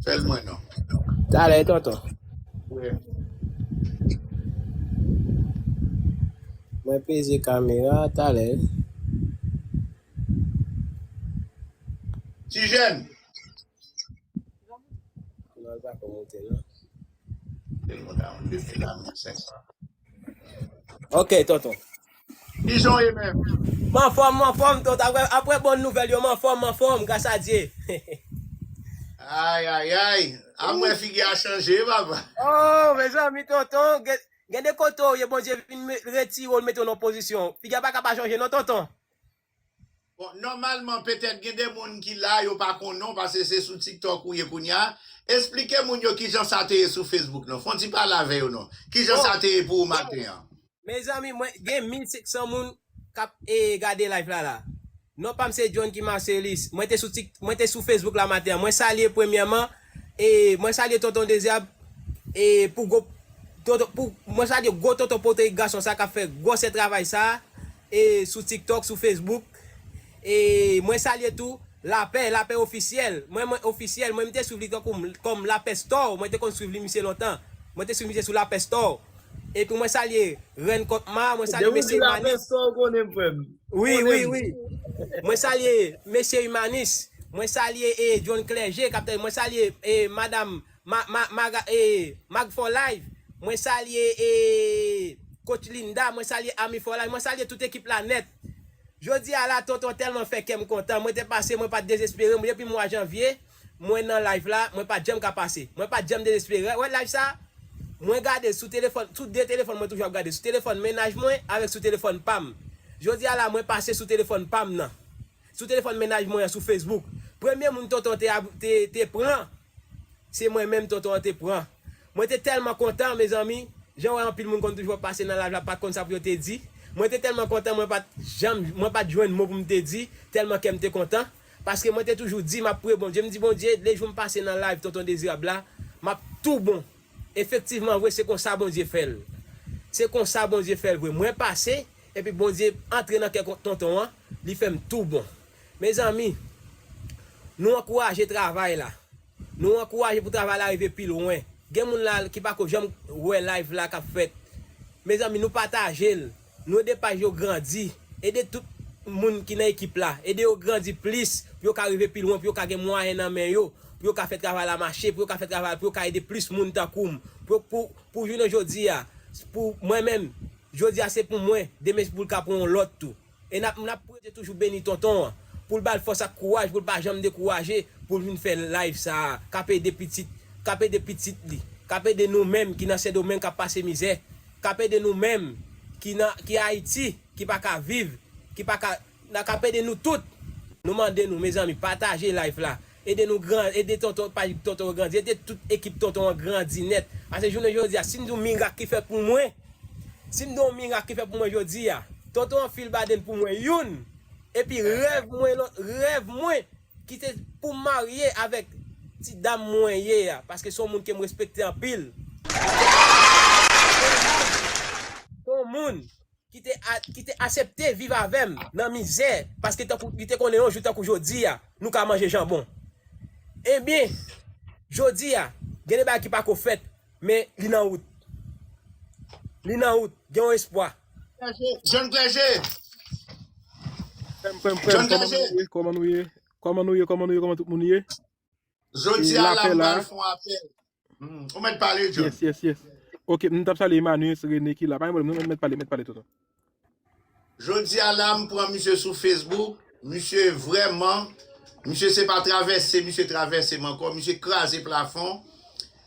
Fè l mwen non. Talè, tonton. Wi. Mwen peze kamera, talè. Ti jèn. Non, l pa ko monte, non. Li monte a yon de mil a mil senk san. Ok, tonton. Kijan w ye menm? M anfòm, m anfòm, tonton. Apre, apre bon nouvèl yo, m anfòm, m anfòm, gras a Dye. Ay, ay, ay. A mwen figi a chanje, papa. Oh, mezanmi, tonton, gen, gen de kote w ye, Bondye vin me-, retire w, mete w nan pozisyon. Figi a pa ka pa chanje, non, tonton. Bon, nòmalman, petèt gen de moun ki la, yo pa konnen w, paske se sou TikTok ou ye kounye a. Esplike moun yo kijan sa te ye sou Facebook, non. Fè yon ti pale avè yo, non. Kijan sa te ye pou ou maten an? Mezanmi, mwen gen mil senk san moun k ap, e, gade live la, la. Non pa m se John ki Marcellus. Mwen te sou Tik-, mwen te sou Facebook la maten an. Mwen salye premyèman, e, mwen salye tonton Dezirab, e, pou gwo tonton, pou, mwen salye gwo tonton Poterik gason sa k ap fè gwòsè travay sa, e, sou TikTok, sou Facebook. E mwen salye tou Lapè, Lapè Ofisyèl. Mwen, mwen ofisyèl, mwen, m te swiv li tankou m, kòm Lapè Store, mwen te konn swiv li misye lontan. Mwen te swiv misye sou Lapè Store. Epi mwen salye Rèn Kòtma, mwen salye mesye Imanis. Lapè Store, ou konnen m, frè m. Wi, wi, wi. Mwen salye mesye Imanis. Mwen salye, e, John Clergé, kaptèn. Mwen salye, e, madam Ma, ma, maga, e, Mag for Life, mwen salye, e, Coach Linda, mwen salye Ami for Life, mwen salye tout ekip la nèt. Jodi a la, tonton tèlman fè kè m kontan, mwen te pase, mwen pa t dezespere, mwen depi mwa janvye, mwen nan live la, mwen pa t janm ka pase, mwen pa t janm dezespere. Wè live sa, mwen gade sou telefòn, sou de telefòn mwen toujou ap gade, sou telefòn mennaj mwen avèk sou telefòn pa m. Jodi a la, mwen pase sou telefòn pa m nan. Sou telefòn mennaj mwen an, sou Facebook. Premye moun tonton te, te, te pran, se mwen menm tonton an te pran. Mwen te tèlman kontan, mezanmi. Jan w wè anpil moun konn toujou ap pase nan live la, pa t konn sa pou yo te di. Mwen te tèlman kontan, mwen pa t janm, mwen pa t jwenn mo pou m te di, tèlman kè m te kontan. Paske mwen te toujou di, m ap priye Bondye. M di, Bondye, lejou m pase nan live tonton Dezirab la, m ap tou bon. Efektivman vre, se konsa Bondye fè l. Se konsa Bondye fè l vre. Mwen pase, epi Bondye antre nan kè kon-, tonton an, li fè m tou bon. Mezanmi, nou ankouraje travay la. Nou ankouraje pou travay la rive pi lwen. Gen moun la ki pako janm wè live la k ap fèt. Mezanmi, nou pataje l. Nou ede paj yo grandi. Ede tout moun ki nan ekip la. Ede yo grandi plis pou yo ka rive pi lwen, pou yo ka gen mwayen nan men yo, pou yo ka fè travay la mache, pou yo ka fè travay, pou yo ka ede plis moun tankou m. Pou, pou, pou jounen jodi a, pou mwen menm, jodi a se pou mwen, demen pou l ka pou yon lòt tou. E n ap, n ap priye toujou beni tonton an, pou l ba l fòs ak kouraj, pou l pa janm dekouraje, pou l vin fè live sa a, k ap ede pitit, k ap ede pitit li, k ap ede nou menm ki nan Sendomeng k ap pase mizè, k ap ede nou menm ki nan, ki Ayiti, ki pa ka viv, ki pa ka, n a, k ap ede nou tout. Nou mande nou, mezanmi, pataje live la. Ede nou gran, ede tonton, paj tonton yo grandi, ede tout ekip tonton an grandi nèt. Paske jounen jodi a, si m di w mirak ki fèt pou mwen, si m di w mirak ki fèt pou mwen jodi a, tonton an fil baden pou mwen youn, epi rèv mwen, lòt, rèv mwen, ki te pou m marye avèk ti dam mwen ye a, paske se yon moun ke m respekte anpil. Se yon moun ki te, a- ki te aksepte viv avè m nan mizè, paske tankou, li te konnen yon jou tankou jodi a, nou ka manje janbon. Ebyen, jodi a, gen de bagay ki pako fèt, men li nan wout. Li nan wout, gen yon espwa. John Clergé. Frè m, frè m, frè m, kòman nou ye? Kòman nou ye? Kòman nou ye? Kòman nou ye? Kòman tout moun ye? Jodi a la, m pral fè yon apèl. Hmm, ou mèt pale, John. Yes, yes, yes. Ok, m t ap salye Manus, Rene ki la. Pa gen pwoblèm, nou mèt pale, mèt pale, tonton. Jodi a la, m pran misye sou Facebook. Misye vrèman, misye se pa travèse, misye travèse m ankò. Misye kraze plafon.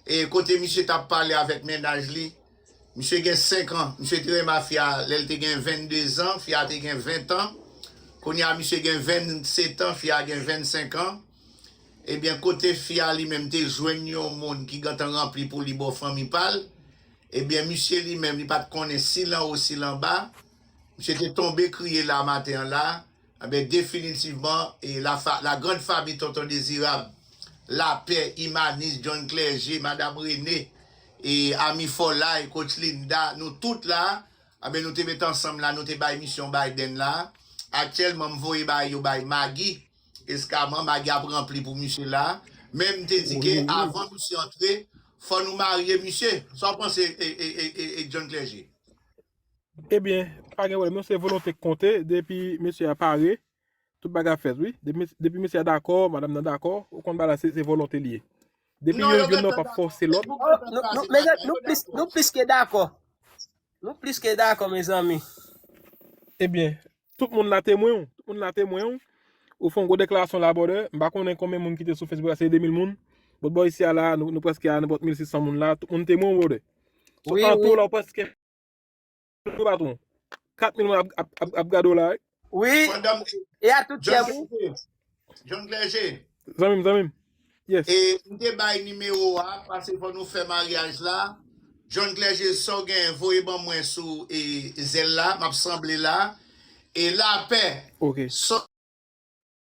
E kote misye t ap pale avèk mennaj li, misye gen senk an. Misye te renmen fi a lè l te gen vennde zan, fi a te gen ven tan. Kounye a, misye gen vennsetan, fi a gen vennsenk an. Ebyen, kote fi a li menm te jwenn yon moun ki gentan ranpli pou li bò fanmi pa l, ebyen, misye li menm, li pa t konnen si l anwo, si l anba. Misye te tonbe kriye la maten an la. Ebyen, definitivman, e la, fa, la grande famille Tonton Dezirab, Lapè, Imanis, John Clergé, Madam Rene, e Ami Fòlay, Coach Linda, nou tout la, ebyen, nou te met ansanm la, nou te bay misyon Biden la. Aktyèlman, m voye bay yo bay Maggie. Eskaman, Maggie ap ranpli pou misye la. Men m te di ke avan misye antre, fò nou marye misye. Sa w panse, e, e, e, e, e John Clergé? Ebyen, pa gen pwoblèm, non, se volonte k konte. Depi mesye a pare, tout bagay ap fèt, wi. Depi, depi mesye a dakò, madanm nan dakò, ou konn bagay la, se, se volonte li ye. Depi youn, youn nan p ap fòse lòt. Nou plis, nou plis ke dakò. Nou plis ke dakò, mezanmi. Ebyen, tout moun la temwen w. Tout moun la temwen w. Ou fè yon gwo deklarasyon la, brother. M pa konnen konbyen moun ki te sou Facebook la, se de mil moun. Bòt bò isi a la, nou, nou prèske a nenpòt mil sis san moun la. Tout moun temwen w, brother. So, an tou la, ou prèske, patwon. Kat mil moun ap, ap, ap, ap gade w la, wi. Wi. E a tout kè m, wi. John Clergé. Zanmi m, zanmi m. Yes. E m te bay nimewo a, paske fò nou fè maryaj la. John Clergé, sa w gen, voye ban mwen sou e, zèl la, m ap sanble la. E Lapè, Ok. Sa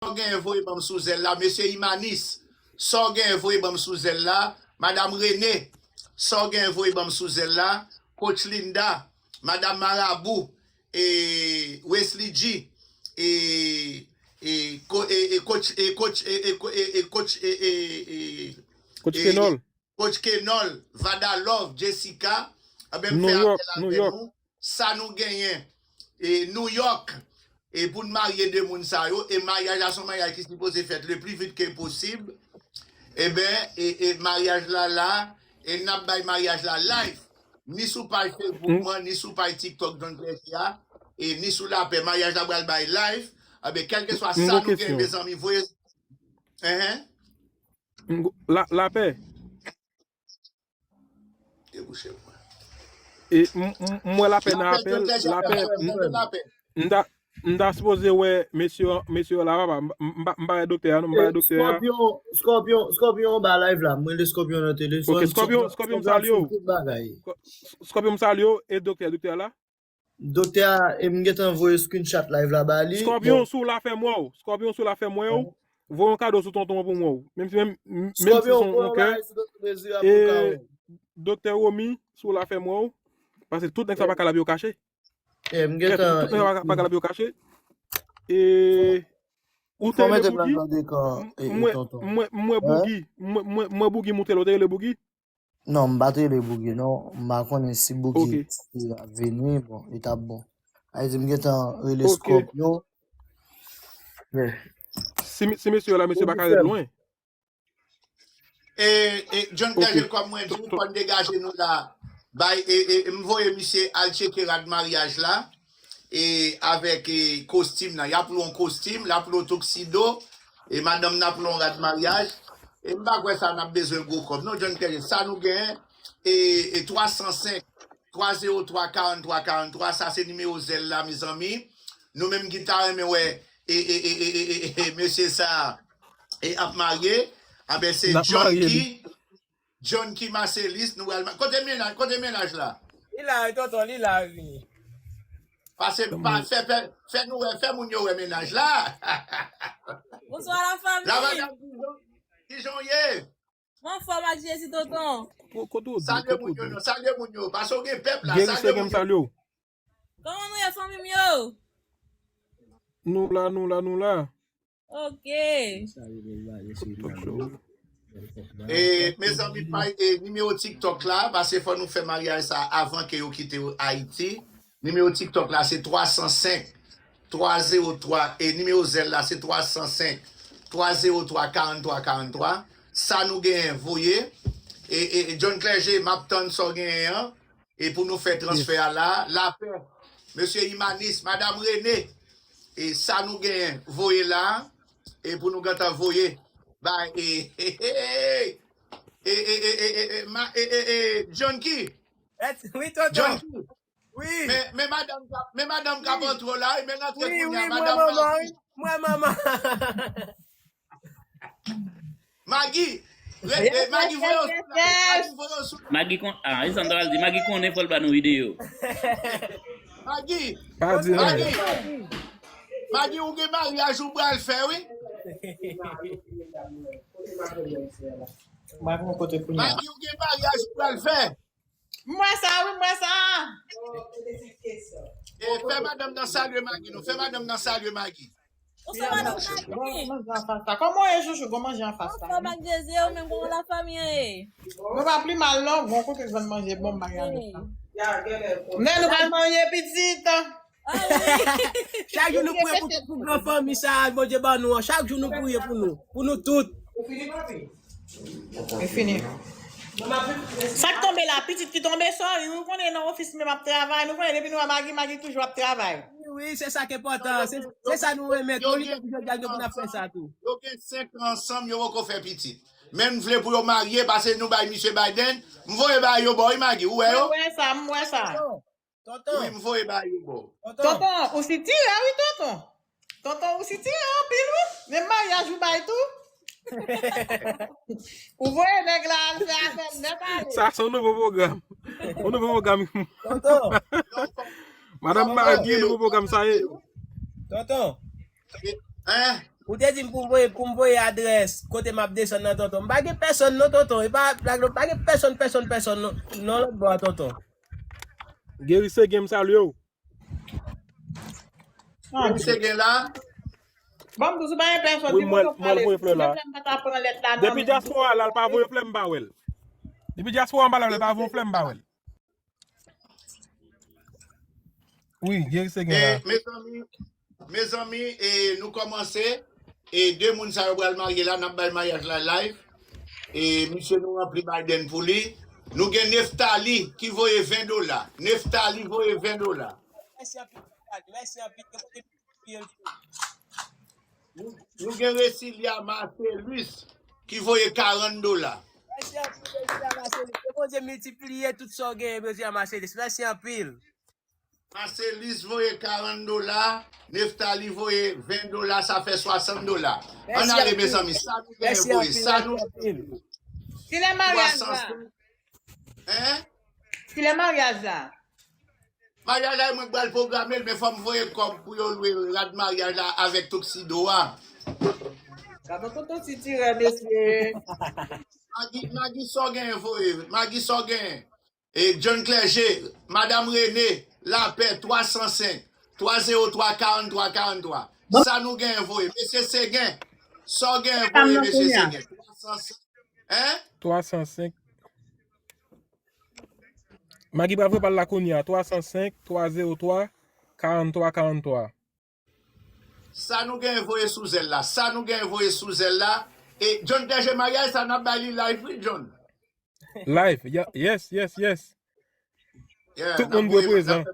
w gen voye ban m sou zèl la, mesye Imanis. Sa w gen voye ban m sou zèl la, madanm Rene. Sa w gen voye ban m sou zèl la, coach Linda, madanm Marabou, e Wesley G, e, e, ko- e, e coach, e coach, e, e, ko- e, e coach, e, e, e, Coach e- Kenol. Coach Kenol, Vada Love, Jessica, ebyen m fè apèl avè nou. Sa nou genyen e New York, e pou n marye de moun sa yo, e maryaj la se yon maryaj ki sipoze fèt le pli vit ke posib. Ebyen, e, e maryaj la la, e n ap bay maryaj la live. Ni sou paj Facebook mwen, ni sou paj TikTok John Clergé a, e ni sou Lapè. Maryaj la pral bay live. Ebyen, kèlkeswa sa nou gen, mezanmi, voye. Enhen. La, Lapè. Debouche pou mwen. E m, m, m wè Lapè nan apèl. Lapè, m, m ta, m ta sipoze wè mesye, mesye yo la, papa. M, m, m pa, m pa wè doktè a, non, m pa wè doktè a. Scorpion, Scorpion, Scorpion anba live la. M rele Scorpion nan telefòn. Ok, Scorpion, Scorpion, m salye w. Tout bagay. Scorpion, m salye w, e doktè, doktè a la? Doktè a, e m gentan voye screenshot live la ba li. Scorpion, si w la fè m wè w. Scorpion, si w la fè m wè w. Voye yon kado sou tonton an pou m wè w. Menm si, menm, menm si se yon kè. E doktè Romy, si w la fè m wè w. Paske tout nèg sa pa ka lap yo kache. E m gentan. Tout nèg sa pa ka lap yo kache. E ou te rele Bougie? M wè, m wè, m wè Bougie. M wè, m wè, m wè Bougie, m ou te rele, ou te rele Bougie? Non, m pa t rele Bougie, non. M pa konnen si Bougie t ap vini, bon, li t ap bon. Sa vle di m gentan rele Scorpion. Si, si mesye yo la, mesye pa ka ret lwen. E, e John Clergé, kòm mwen di w, fò n degaje nou la. Bay, e, e, m voye misye al tcheke rad maryaj la. E avèk e, kostim nan. Y ap lwe yon kostim, l ap lwe yon toksido. E madanm nan ap lwe yon rad maryaj. E m pa kwè sa n ap bezwen gwo kòb. Non, John Clergé, sa nou genyen, e, e twa san senk, twa zewo twa, karant twa, karant twa, sa se nimewo zèl la, mezanmi. Nou menm ki ta renmen wè, e, e, e, e, e, e, e, mesye sa, e ap marye, anben se John ki, John ki Marcelis, nou pral ma-, kote mennaj, kote mennaj la? Li la wi, tonton, li la wi. Pase, pa, fè, fè, fè nou wè, fè moun yo wè mennaj la. Bonswa la fanmi. La madanm, kijan, kijan w ye? Mwen anfòm ak Jezi, tonton. Salye moun yo, non, salye moun yo. Pase w gen pèp la, salye moun yo. Kòman nou ye, fanmi m yo? Nou la, nou la, nou la. Ok. E, mezanmi, pa, e, nimewo TikTok la, pase fò nou fè maryaj sa avan ke yo kite Ayiti. Nimewo TikTok la, se twa san senk, twa zewo twa, e nimewo zèl la, se twa san senk, twa zewo twa, karant twa karant twa. Sa nou genyen, voye. E, e, e, John Clergé, m ap tann sa w genyen an. E pou nou fè transfè a la, lapè, mesye Imanis, madanm Rene, e sa nou genyen, voye la, e pou nou gentan voye, bay, e, e, e, e, e, e, e, e, e, ma, e, e, e, John ki? Wi, tonton. John ki? Wi. Men, men madanm k ap, men madanm k ap antre w la, wi, men l antre kounye a, madanm Magi. Mwen, manman. Magi, rete, Magi voye w sou la, Magi voye w sou la. Magi kon, ah, e sa m ta pral di, Magi konnen fò l ba nou videyo. Magi, Magi, Magi, ou gen maryaj ou pral fè, wi. Magi, ou gen maryaj ou pral fè. M wè sa, wi, m wè sa. E, fè madanm nan salye Magi, non. Fè madanm nan salye Magi. Ou se madanm Magi. Gon manje anfas la. Kòman w ye, chouchou? Gon manje anfas la. Anfòm ak Jezi, ou menm, kòman lafanmi an ye? Nou pa pi mal, non. Gon kote jwenn manje bon bagay la. Men nou pral manje pitit. Ah, wi. Chak jou nou priye pou, pou gran fanmi sa a, Bondye ban nou an. Chak jou nou priye pou nou. Pou nou tout. Ou fini, papi? E fini. Sa k tonbe la, pitit ki tonbe, sorry. Nou konnen nan ofis menm ap travay. Nou konnen depi nou wè Magi, Magi toujou ap travay. Wi, wi, se sa k enpòtan. Se, se sa nou renmen tou. Li toujou di nou pou n ap fè sa tou. Yo gen senk an ansanm, yo poko fè pitit. Men m vle pou yo marye, pase nou bay misye Biden. M voye bay yo ba w, wi, Magi, ou wè yo? M wè sa, m wè sa. Tonton. Wi, m voye ba yo ba w. Tonton. Tonton, ou sitirè, wi, tonton. Tonton, ou sitirè anpil, wi. Menm maryaj ou bay tou. Ou voye nèg la al fè afè l nèt ale. Sa se yon nouvo pwogram. Yon nouvo pwogram. Tonton. Madanm Magi, nouvo pwogram sa ye. Tonton. Hein? Ou te di m pou m voye, pou m voye adrès kote m ap desann nan, tonton. M pa gen pèsonn, non, tonton. E pa blag, non. M pa gen pèsonn, pèsonn, pèsonn, non, non, lòt bò a, tonton. Geri Segen, m salye w. Geri Segen la. Bon, m toujou pa gen pèsonn. Wi, mwen, mwen voye flè la. Depi dyaspora la, l pa voye flè, m pa wè l. Depi dyaspora, m pa la, l pa voye flè, m pa wè l. Wi, Geri Segen la. E, mezanmi, mezanmi, e, nou kòmanse. E, de moun sa yo pral marye la, n ap bay maryaj la live. E, misye nou ranpli Biden pou li. Nou gen Neftali ki voye ven dola. Neftali voye ven dola. Mèsi anpil, Neftali. Mèsi anpil. Nou, nou gen Resilia Marcelus ki voye karant dola. Mèsi anpil, Resilia Marcelus. Ke Bondye miltipliye tout sa w genyen, Resilia Marcelus. Mèsi anpil. Marcelus voye karant dola, Neftali voye ven dola, sa fè swasant dola. Ann ale, mezanmi, sa nou genyen voye, sa nou genyen voye. Kilè maryaj la? Hein? Kilè maryaj la? Maryaj la, mwen pral pwograme l, men fò m voye kòb pou yo lwe rad maryaj la avèk toksido a. Gade tonton sitirè, mesye. Magi, Magi, sa w genyen voye? Magi, sa w genyen? E John Clergé, Madanm Rene, Lapè, twa san senk, twa zewo twa, karant twa, karant twa. Sa nou genyen voye? Mesye Segen, sa w genyen voye, mesye Segen? Twa san senk. Hein? Twa san senk. Magi pral voye pa l la kounye a, twa san senk, twa zewo twa, karant twa, karant twa. Sa nou genyen voye sou zèl la? Sa nou genyen voye sou zèl la? E John Clergé, maryaj sa n ap bay li live, wi, John. Live, ya-, yes, yes, yes. Yeah, tout moun dwe prezan.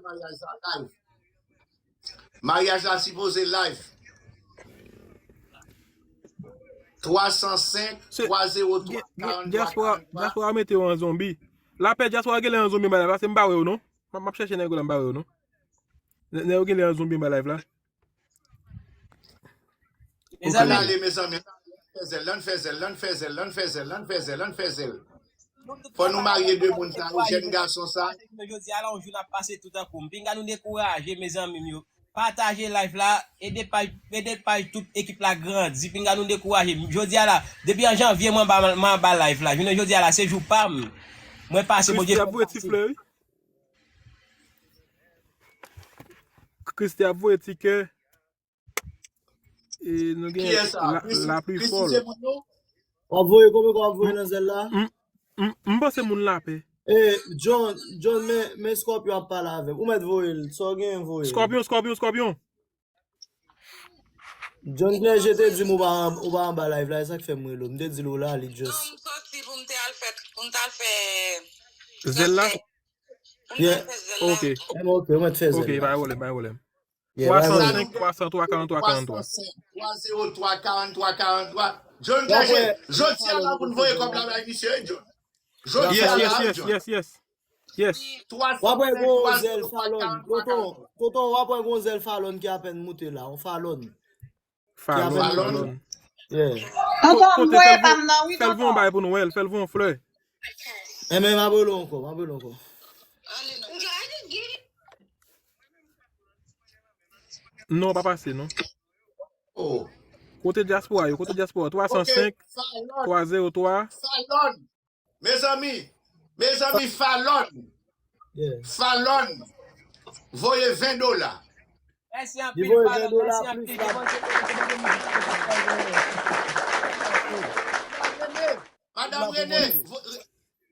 Maryaj la sipoze live. Twa san senk, twa zewo twa, karant twa, karant twa. Dyaspora mete yo an zonbi. Lapè, dyaspora genlè an zonbi, m pa, paske m pa wè yo non. M ap, m ap chèche nèg yo la, m pa wè yo non. Nèg yo genlè an zonbi anba live la. Mezanmi. Ann ale, mezanmi. fè zèl, la n fè zèl, la n fè zèl, la n fè zèl, la n fè zèl, la n fè zèl. Fò nou marye de moun sa yo, jèn gason sa. Jodi a la, yon jou n ap pase tout an kou. M pinga nou dekouraje, mezanmi m yo. Pataje live la, ede paj, ede paj tout ekip la grandi. Pinga nou dekouraje. Jodi a la, depi an janvye, mwen anba, mwen anba live la. Jounen jodi a la, se jou pa m. Mwen pase, Bondye fè m pase. Christy ap voye ti flè, wi. Christy ap voye ti kè. E nou gen la, lapli fò. W ap voye kòman w ap voye nan zèl la? M, m, m panse moun lapè. E, John, John, men, men Scorpion ap pale avè m. Ou mèt voye l. Sa w genyen voye l. Scorpion, Scorpion, Scorpion. John Clergé te di m ou pa, ou pa anba live la, e sa k fè m rele w. M te di l ou la, li just. Non, m soti pou m te al fè, pou m t al fè zèl la? Pou m t al fè zèl la. Ok. Ebyen, ok, ou mèt fè zèl la. Ok, pa gen pwoblèm, pa gen pwoblèm. Yeah, pa gen pwoblèm. Twa san senk, twa san twa, karant twa, karant twa. Twa san senk, twa zewo twa, karant twa, karant twa. John Clergé, jodi a la pou n voye kòb la bay misye, wi, John. Jodi a la, wi, John. Yes, yes, yes, yes, yes. Yes. W ap wè gon zèl Falon. Tonton, tonton, w ap wè gon zèl Falon ki apèn moute la. Yon Falon. Falon, Falon. Yeah. Tonton, m voye pa m nan, wi, tonton. Fè l voye yon bay pou nou wè l, fè l voye yon flè. Enben, m ap rele w ankò, m ap rele w ankò. Non, pa pase, non. Oh. Kote dyaspora yo? Kote dyaspora? Twa san senk, twa zewo twa. Falon. Mezanmi, mezanmi, Falon. Yeah. Falon voye ven dola. Mèsi anpil, Falon. Mèsi anpil. Madanm Rene, vo-,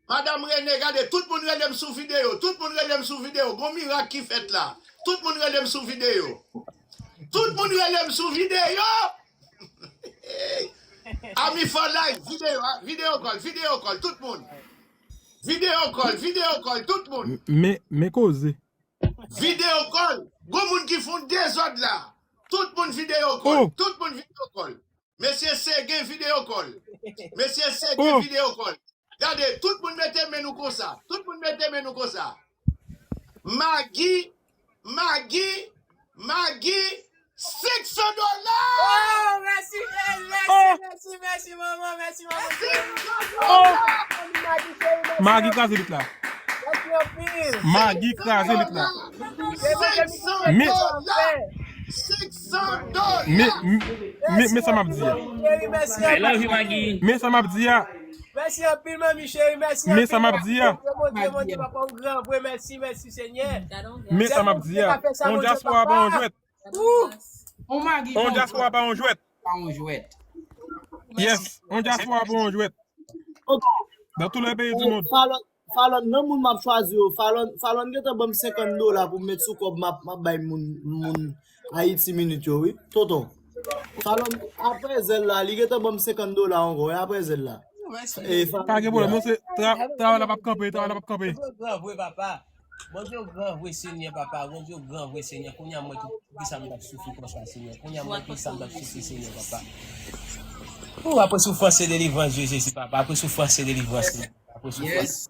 Madanm Rene, gade, tout moun rele m sou videyo. Tout moun rele m sou videyo. Gon mirak ki fèt la. Tout moun rele m sou videyo. Tout moun rele m sou videyo. Ami for life, videyo, a, videyo call, videyo call, tout moun. Videyo call, videyo call, tout moun. Men, men koze. Videyo call. Gon moun ki fè yon dezòd la. Tout moun videyo call. Oh. Tout moun videyo call. Mesye Segen videyo call. Mesye Segen videyo call. Gade, tout moun mete men nou konsa. Tout moun mete men nou konsa. Magi, Magi, Magi, senk san dola! Oh, mèsi, mèsi, mèsi, mèsi, manman, mèsi, manman. Senk san dola! Magi, cheri, mèsi. Magi kraze lit la. Mèsi anpil. Magi kraze lit la. Senk san dola! Senk san dola! Men, men, men sa m ap di a. Cheri, mèsi anpil. I love you, Magi. Men sa m ap di a. Mèsi anpil, manmi cheri, mèsi anpil. Men sa m ap di a. Bondye, Bondye, Bondye, papa, ou gran vre, mèsi, mèsi, Senyè. Men sa m ap di a. On dyaspora pa on jwèt. On dyaspora pa on jwèt. Pa on jwèt. Yes, on dyaspora pa on jwèt. Dans tous les pays du monde. Falon, Falon, nan moun m ap chwazi yo, Falon, Falon gentan ban m senkant dola pou m met sou kòb m ap, m ap bay moun, moun Ayiti minit yo, wi. Tonton. Falon, apre zèl la, li gentan ban m senkant dola ankò, wi, apre zèl la. E, Falon. Pa gen pwoblèm, non, se tra-, travay la p ap kanpe, travay la p ap kanpe. Bondye gran vre, papa. Bondye gran vre, Senyè, papa. Bondye gran vre, Senyè. Kounye a mwen tou. Poukisa m t ap soufri konsa, Senyè? Kounye a m wè poukisa m t ap soufri, Senyè, papa. Ou, apre soufrans, se delivrans, Jezi, papa. Apre soufrans, se delivrans, Senyè. Apre soufrans. Yes.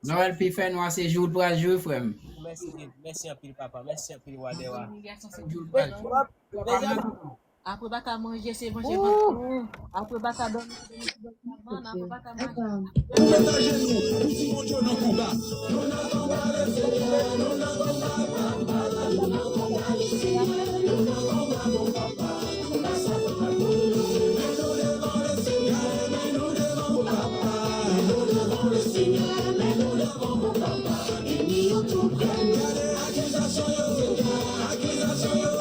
Nwèl pi fè nwa, se jou l pral jwe, frè m. Mèsi, mèsi anpil, papa. Mèsi anpil, wa dè wa. Jou l pral jwe. Apre pa ka manje, se manje vant nou. Apre pa ka dòmi, se dòmi vant nou. Apre pa ka manje. Mete ajenou, pou di Bondye nan kou la. Gade akizasyon yo, akizasyon yo,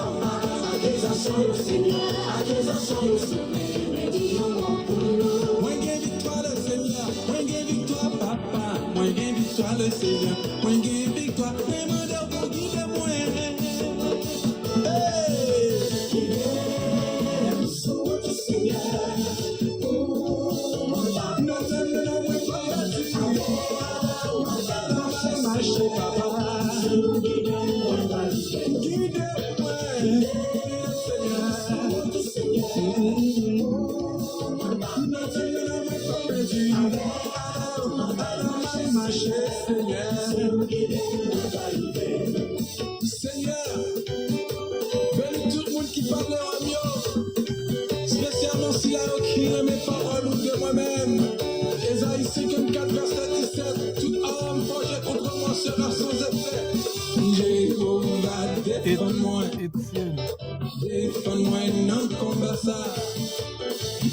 akizasyon yo, Senyè, akizasyon yo sou mwen, redi yon mo pou nou. Mwen gen viktwa, Lesenyè, mwen gen viktwa, papa, mwen gen viktwa, Lesenyè, mwen gen viktwa, mwen mande w pou gide mwen. Hey! Gide m sou wout ou, Senyè. Senyè, beni tout moun ki pale wè m yo, espesyalman Sila yo ki renmen pawòl ou de mwen menm. Ezayi senkannkat, vèsè disèt, toute arme forgée contre moi sera sans effet. Jewova defann mwen. Defann mwen nan konba sa.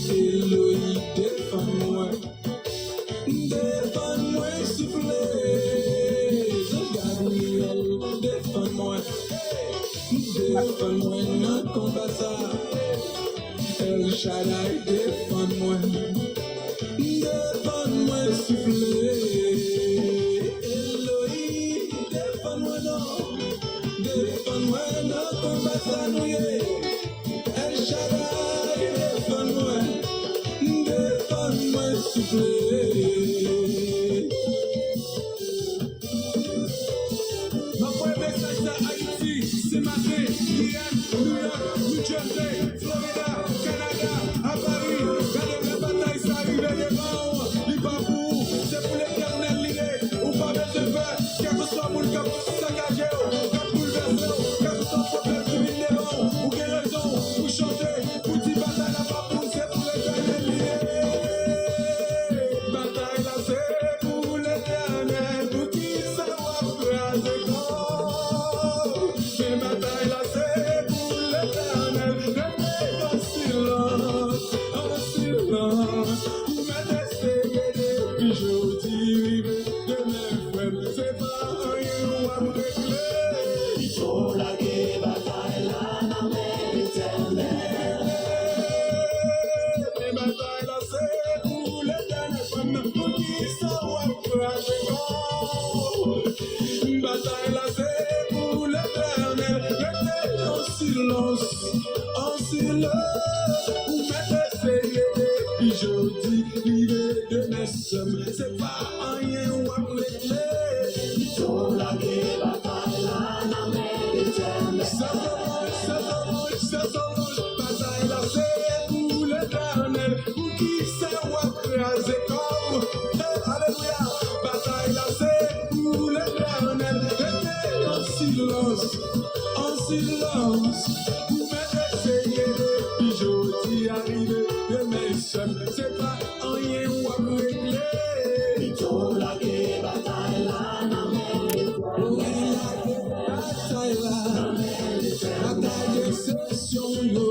Eloyi defann mwen. Defann mwen, souple. Zanj Gabriyèl, defann mwen. Defann mwen nan konba sa. El Shaddai, defann mwen. Defann mwen, souple. Eloyi, defann mwen non. Defann mwen nan konba sa nou ye. El Shaddai, defann mwen, defann mwen, souple. M ap voye mesaj sa Ayiti, Senmaten, Giyàn, Nouyòk, New Jersey, Florida, Kanada, a Paris. Gade lè batay sa rive devan w, li pa pou ou, se pou Letènèl li ye. Ou pa bezwen pè, kèlkeswa moun k ap sakaje w, k ap boulvèse w, kèlkeswa pwoblèm ki vin devan w, ou gen rezon pou chante, pou di batay la pa pou w, se pou Letènèl li ye. Batay la se pou Letènèl, poukisa w ap kraze kò w? Men batay la se pou Letènèl, rete an silans, an silans. Ou mèt eseye depi jodi rive demen, frè m, se pa anyen w ap regle. Pito w lage batay la nan men Letènèl. Men batay la se pou Letènèl, frè m, poukisa w ap kraze kò w? Batay la se pou Letènèl, rete an silans, an silans. Ou mèt eseye depi jodi rive demen, sè m, se pa anyen w ap regle. Pito w lage batay la nan men Letènèl. Sè Solanj, sè Solanj, sè Solanj, batay la se pou Letènèl. Poukisa w ap kraze kò w? Hey, alelouya! Batay la se pou Letènèl. Rete an silans, an silans. Ou mèt eseye depi jodi a rive demen, sè m, se pa anyen w ap regle. Pito w lage batay la nan men Letènèl. Wi, lage batay la nan men Letènèl. Batay de Sesyon yo,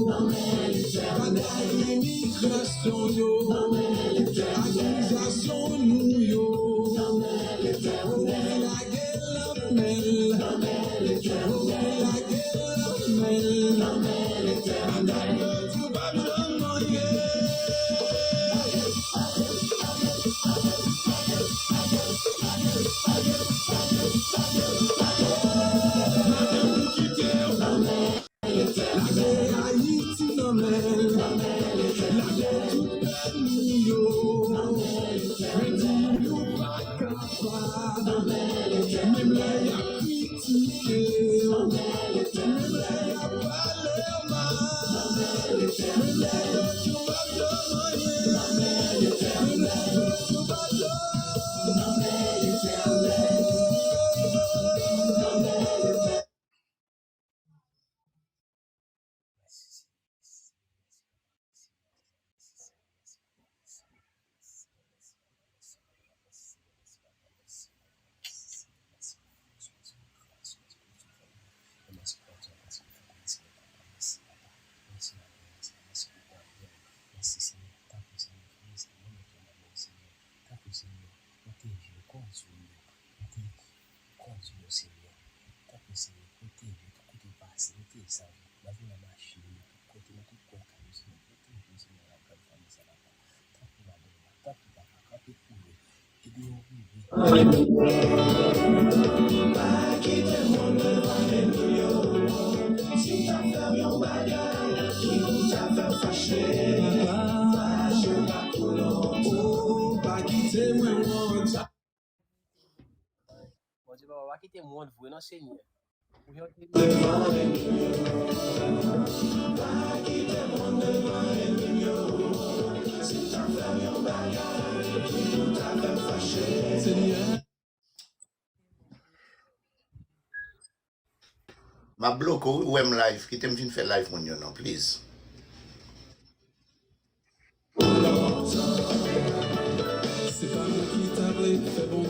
batay imigrasyon yo, akizasyon nou yo, ou lage l nan men l, ou lage l nan men l, batay yo di w p ap janm manyen. Madanm ou kite w. Lage Ayiti nan men l. Lage tout pèn nou yo. Men di yo pa kapab. Menm lè y ap kritike w. Menm lè y ap pale w mal. Menm lè yo di w p ap janm anyen. Menm lè yo di w p ap janm. Tanpri, Senyè, pwoteje kò sou yo. Pwoteje kò sou yo, Senyè. Tanpri, Senyè, pwoteje tout kote yo pase, pwoteje sa yo. Lave nan machin yo, tout kote, nan tout kwen kay yo, Senyè, pwoteje yo, Senyè, avèk fanmi sa, papa. Tanpri, madanm nan, tanpri, papa, kanpe pou yo. Ede yo rive. Pa kite moun devan ènmi yo. Si w ta fè m yon bagay, ki pou ta fè m fache. Fache pa pou lontan. Pa kite mwen wont. Bondye papa, pa kite m wont vre non, Senyè. Ou yon te... Devan ènmi yo. Pa kite m wont devan ènmi yo. Si w ta fè m yon bagay, ki pou ta fè m fache. Senyè. M ap bloke w, wi, ou wè m live. Kite m fin fè live moun yo non, please.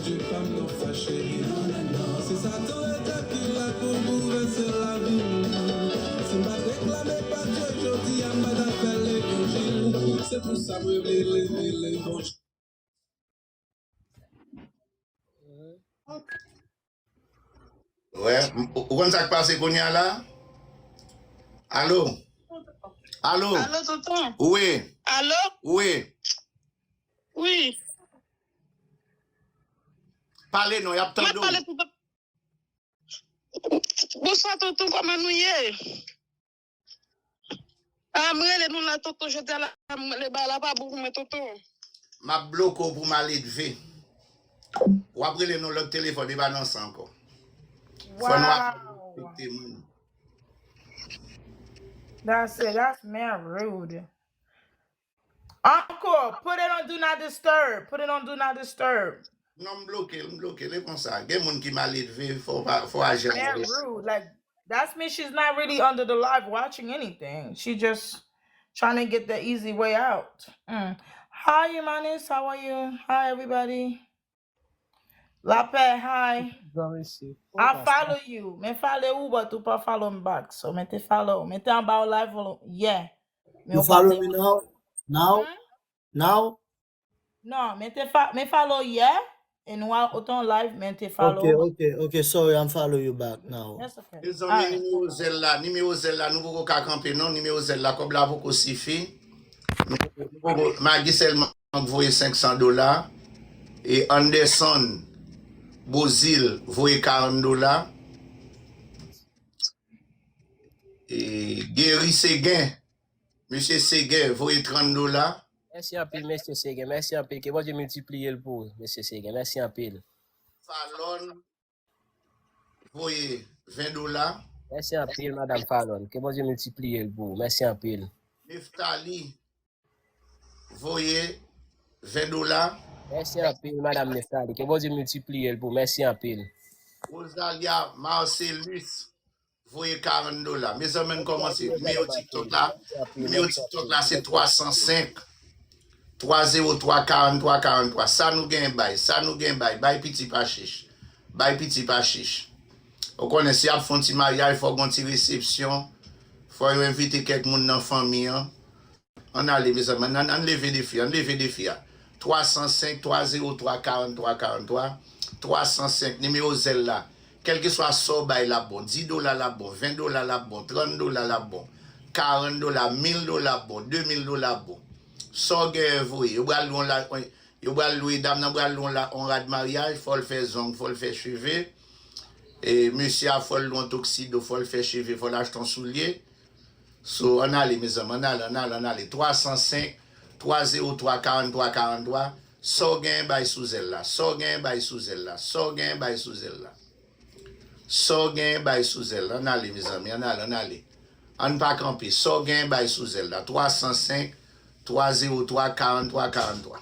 Dye pa m nan fache. Se Satan Eta ki la pou l boulevense lavi m. Si m pa t reklame pa Dye, jodi a m pa t ap fè levanjil. Se pou sa m rele, rele, rele levanjil. Wè, m- ou konn sa k pase kounye a la? Alo? Alo? Alo, tonton. Wi, Alo? Wi. Wi. Pale non, y ap Mwen tande w. Pale pou. Bonswa, tonton, kòman nou ye? Ah, m rele nou la, tonton, jodi a la, m rele ba la pa bon pou mwen, tonton. M ap bloke w pou maledve. W ap rele nou lòt telefòn, e pa nan sa ankò. Fò nou ap respekte moun. That's it. That's mad rude. Uncle, put it on do not disturb. Put it on do not disturb. Non, m bloke l, m bloke l, e konsa. Gen moun ki maledve, fò w pa- fò w aji Mad avè yo. Rude. Like, that's me. She's not really under the live watching anything. She just trying to get the easy way out. Mm. Hi, Imanis. How are you? Hi, everybody. Lapè, hi. Granmesi. I follow you. Men follow ou, but ou pa follow m back. So, men te follow. Men te anba w live, follow. Yeah. Men You ou pa follow te- me now? Now? Hmm? Now? Non, men te fa- men follow, yeah. E nou a otan live, men te follow. Okay, okay, okay. Sorry, I'm follow you back now. That's okay. Mezanmi, nimewo Zelle la, nimewo Zelle la, nou poko ka kanpe non, nimewo Zelle la, kòb la poko sifi. Nou poko- nou poko- Magi sèlman voye senk san dola. E Anderson Bozil voye karant dola. E Guéry Séguin, Mesye Séguin voye trant dola. Mèsi anpil, Mesye Séguin. Mèsi anpil. Ke Bondye miltipliye l pou ou, Mesye Séguin. Mèsi anpil. Falon voye ven dola. Mèsi anpil, Madanm Falon. Ke Bondye miltipliye l pou ou. Mèsi anpil. Neftali voye ven dola. Mèsi anpil, Madanm Neftali. Ke Bondye miltipliye l pou ou. Mèsi anpil. Rosalia Marcelus voye karant dola. Mezanmi, ann kòmanse. Nimewo TikTok la, nimewo TikTok la se twa san senk, twa zewo twa, karant twa, karant twa. Sa nou gen bay, sa nou gen bay, bay piti pa chich. Bay piti pa chich. Ou konnen, si y ap fè yon ti maryaj, fò gen yon ti resepsyon. Fò yo envite kèk moun nan fanmi an. Ann ale, mezanmi, ann, ann, ann leve defi, ann leve defi a. Twa san senk, twa zewo twa, karant twa, karant twa, twa san senk, nimewo Zelle la. Kèlkeswa sa w bay l ap bon, dis dola l ap bon, ven dola l ap bon, trant dola l ap bon, karant dola, mil dola ap bon, de mil dola ap bon. Sa w genyen voye, yo pral lwe yon la, yo pral lwe, dam nan pral lwe yon la, yon rad maryaj, fò l fè zong, fò l fè cheve. E mesye a fò l lwe yon toksido, fò l fè cheve, fò l achte yon soulye. So, ann ale, mezanmi, ann ale, ann ale, ann ale. Twa san senk, twa zewo twa, karant twa, karant twa. Sa w genyen bay sou Zelle la? Sa w genyen bay sou Zelle la? Sa w genyen bay sou Zelle la? Sa w genyen bay sou Zelle la? Ann ale, mezanmi, ann ale, ann ale. Ann pa kanpe. Sa w genyen bay sou Zelle la? Twa san senk, twa zewo twa, karant twa, karant twa.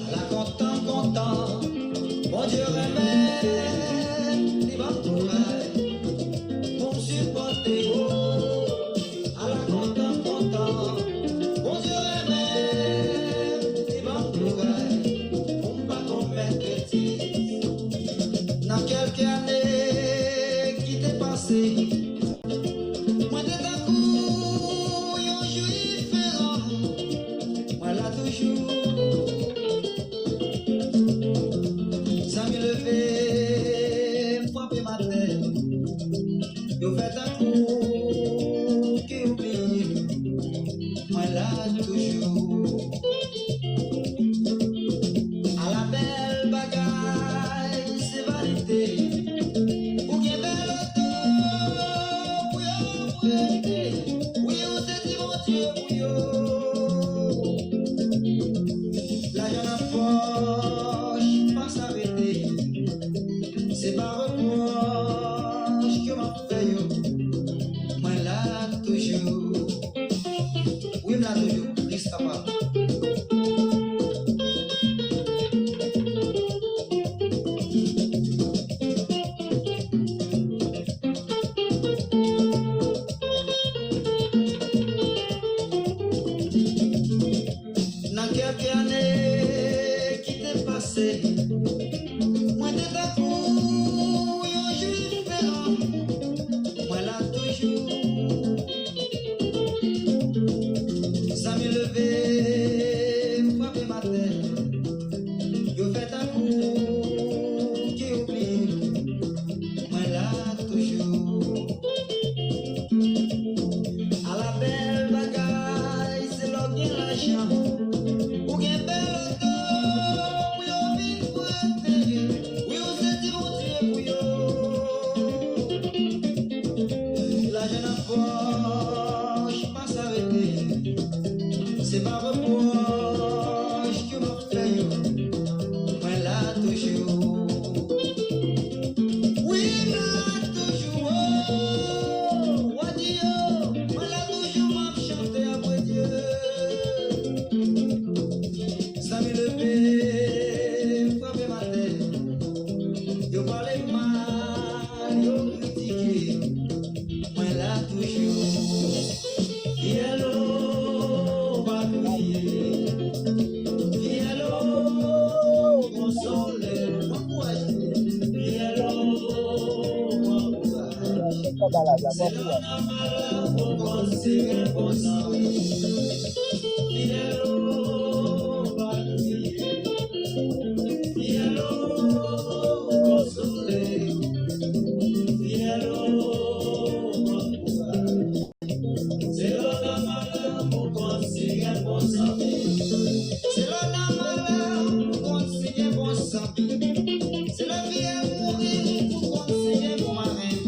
Ala kontan, kontan, Bondye renmen, li ban m kouraj pou m sipòte yo. Ala kontan, kontan, Bondye renmen, li ban m kouraj pou m pa komèt betiz. Nan kèlke ane ki te pase, mwen te tankou yon jwiferan, mwen la toujou. Zanmi leve, frape m atè, yo fè tankou ke yo bliye m, mwen la toujou. Ala bèl bagay, se vanite. Ou gen bèl oto pou yo, pou yo rete. Wi, ou se ti Bondye pou yo. Se pa repwòch ke m ap fè yo. Mwen la toujou. Wi, m la toujou. Kris apa. Nan kèk ane ki te pase, mwen te tankou yon jwif eran. Mwen la toujou. Zanmi leve, m frape m atè. Yo fè tankou ki yo bliye m. Mwen la toujou. Ala bèl bagay, se lè w gen lajan. Ou gen bèl oto, pou yo vin prete. Wi, ou se ti Bondye pou yo. Lajan nan pòch pa sa rete. Se pa repwòch ke m ap fè yo. Mwen la toujou. Wi, m la toujou. Oh, w a di yo. Mwen la toujou, m ap chante apre Dye. Zanmi leve, frape m atè. Yo pale m mal, yo kritike. Mwen la toujou. Pyè lo pa kriye. Pyè lo konsole. Ankouraje. Pyè lo ankouraje. Se lè w nan mal ou konn si gen bon zanmi. Pyè lo pa kriye. Pyè lo konsole. Pyè lo ankouraje. Se lè w nan mal ou konn si gen bon zanmi. Se lè w nan mal ou konn si gen bon zanmi. Se lè pyè mouri ou konn si gen bon marenn.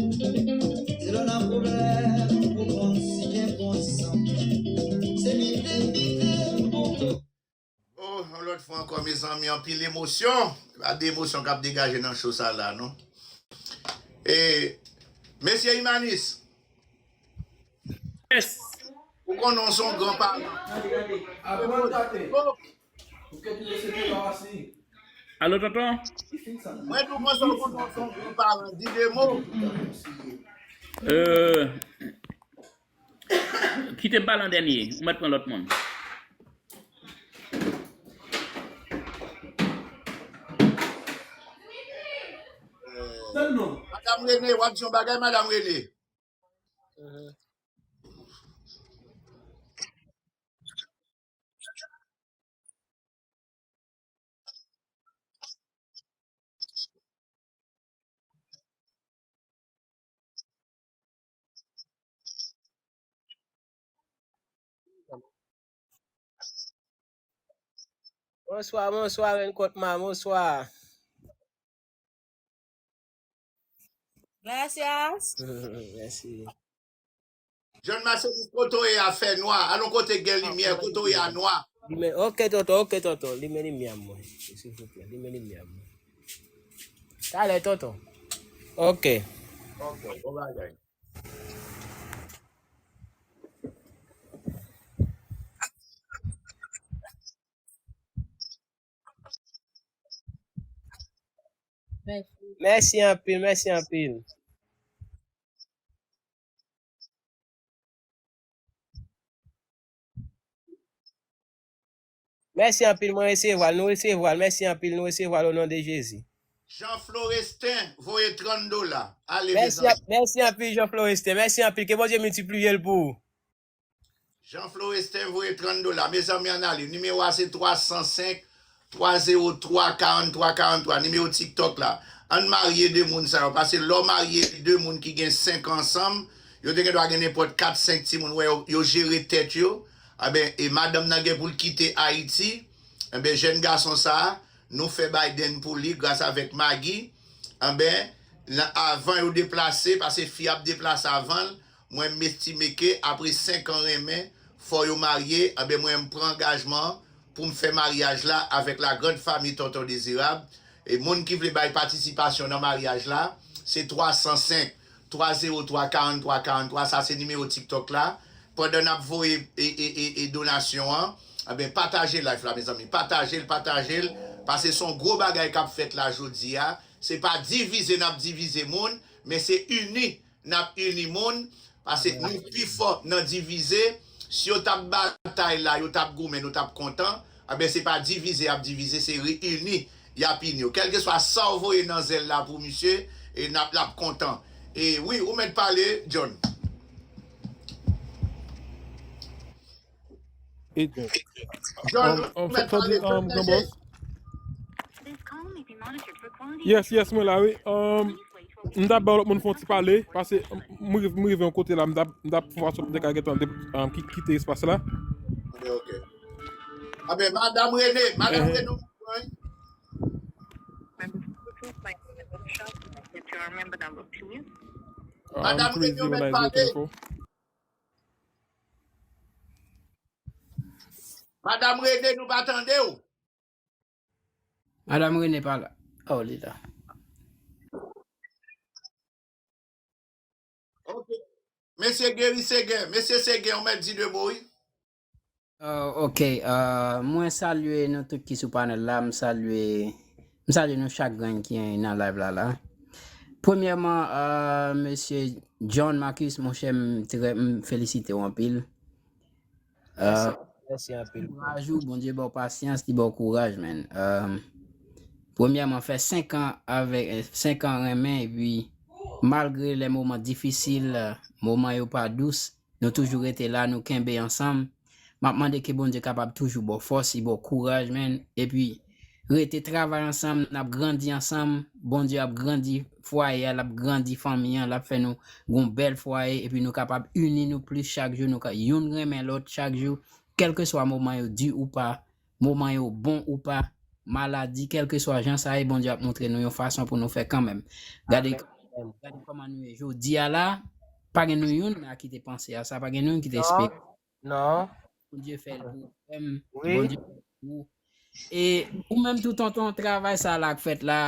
Se lè w nan pwoblèm ou konn si gen bon zanmi. Se biten, biten, bon. Oh, yon lòt fwa ankò, mezanmi, anpil emosyon. Pa de emosyon k ap degaje nan cho sa la, non. E, mesye Imanis, yes. Ou konnen w se yon gran paran. Aprann tate. Alo, tonton? Mwen tou konsa w konnen w se yon gran paran. Di de mo. Euh, Kite m pale an dènye, ou mèt pran lòt moun. Tann non. Madam Rene, w ap di yon bagay, Madam Rene? Bonswa, bonswa, Reine Kotma, bonswa. Gracias. Mèsi. Jèn Maselis, kote w ye a fè nwa. Alon kote gen limyè, kote w ye a nwa. Limyè, ok, tonton, ok, tonton. Limen limyè mwen, silvouplè. Limen limyè mwen. Talè, tonton. Ok. Ok, bon bagay. Mèsi anpil, mèsi anpil. Mèsi anpil, mwen resevwa l, nou resevwa l. Mèsi anpil, nou resevwa l o non de Jezi. Jean Florestin voye trant dola. Ale, mèsi, mezanmi. Mèsi anpil, Jean Florestin. Mèsi anpil. Ke Bondye miltipliye l pou ou. Jean Florestin voye trant dola. Mezanmi, ann ale. Nimewo a se twa san senk, twa zewo twa, karant twa, karant twa. Nimewo TikTok la. Ann marye de moun sa yo. Paske lè w marye de moun ki gen senk an ansanm, yo te gen dwa gen nenpòt kat, senk timoun. Wè, yo, yo jere tèt yo. Anben, e madanm nan gen pou l kite Ayiti. Anben, jèn gason sa a, nou fè Biden pou li gras avèk Maggie. Anben, nan, avan yo deplase, paske fi ap deplase avan l, mwen m estime ke apre senk an renmen, fò yo marye, anben mwen m pran angajman pou m fè maryaj la avèk la grande famille Tonton Dezirab, E moun ki vle bay patisipasyon nan maryaj la, se twa san senk, twa zewo twa, karant twa karant twa, sa se nimewo TikTok la. Pandan n ap voye e, e, e, e donasyon an, anben, pataje live la, mezanmi. Pataje l, pataje l, paske se yon gwo bagay k ap fèt la jodi a. Se pa divize n ap divize moun, men se ini n ap ini moun, paske nou pi fò nan divize. Si yo t ap batay la, yo t ap goumen, nou t ap kontan. Anben, se pa divize y ap divize, se reyini y ap ini yo. Kèlkeswa sa w voye nan zèl la pou misye, e n ap, l ap kontan. E wi, ou mèt pale, John. John, um, um, sa, sa di, um, Gran Bòs? Yes, yes, mwen la, wi. Um, m t ap ba lòt moun fè yon ti pale, paske, um, m rive, m rive yon kote la, m t ap, m t ap fè fason pou m te ka gentan de-, um, ki-, kite espas la. Ok, ok. Anben, Madam Rene, Madam Rene, ou pran? Madam Rene, ou mèt pale. Madam Rene, nou pa tande w. Madam Rene pa la. Oh, li la. Ok. Mesye Gary Seguin, Mesye Seguin, ou mèt di de mo, wi. Uh, ok, uh, mwen salye nou tout ki sou panèl la, m salye, m salye nou chak grenn ki nan live la la. Premyèman, uh, Mesye John Marcus, monchè, m trè, m felisite w anpil. Kouraj ou, Bondye ba w pasyans, li ba w kouraj, man. Premyèman, fè senk an avèk, senk an renmen, epi malgre lè moman difisil, moman yo pa dous, nou toujou rete la, nou kenbe ansanm. M ap mande ke Bondye kapab toujou ba w fòs, li ba w kouraj, man. Epi, rete travay ansanm, n ap grandi ansanm, Bondye ap grandi fwaye a, l ap grandi fanmi an, l ap fè nou gon bèl fwaye, epi nou kapab ini nou plis chak jou, nou ka youn renmen lòt chak jou, kèlkeswa moman yo di ou pa, moman yo bon ou pa, maladi, kèlkeswa jan sa ye, Bondye ap montre nou yon fason pou nou fè kanmenm. Gade, gade kòman nou ye jodi a la, pa gen nou youn la ki te panse a sa, pa gen nou youn ki te espere. Non. Bondye fè l pou ou, frè m. Bondye fè l pou ou. E ou menm tou, tonton, travay sa la k fèt la,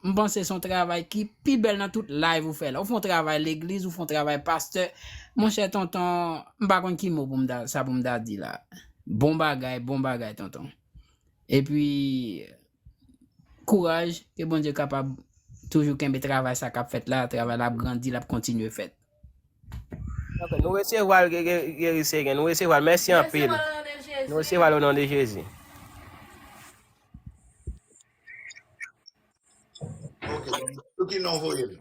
m panse se yon travay ki pi bèl nan tout live ou fè la. Ou fè yon travay legliz, ou fè yon travay pastè. Monchè, tonton, m pa konn ki mo pou m ta, sa pou m ta di la. Bon bagay, bon bagay, tonton. Epi, kouraj, ke Bondye kapab toujou kenbe travay sa k ap fèt la, travay la ap grandi, l ap kontinye fèt. Ok, nou resevwa l, Geri Segen, nou resevwa l. Mèsi anpil. Nou resevwa l o non de Jezi. Ok, sou ki non voye l?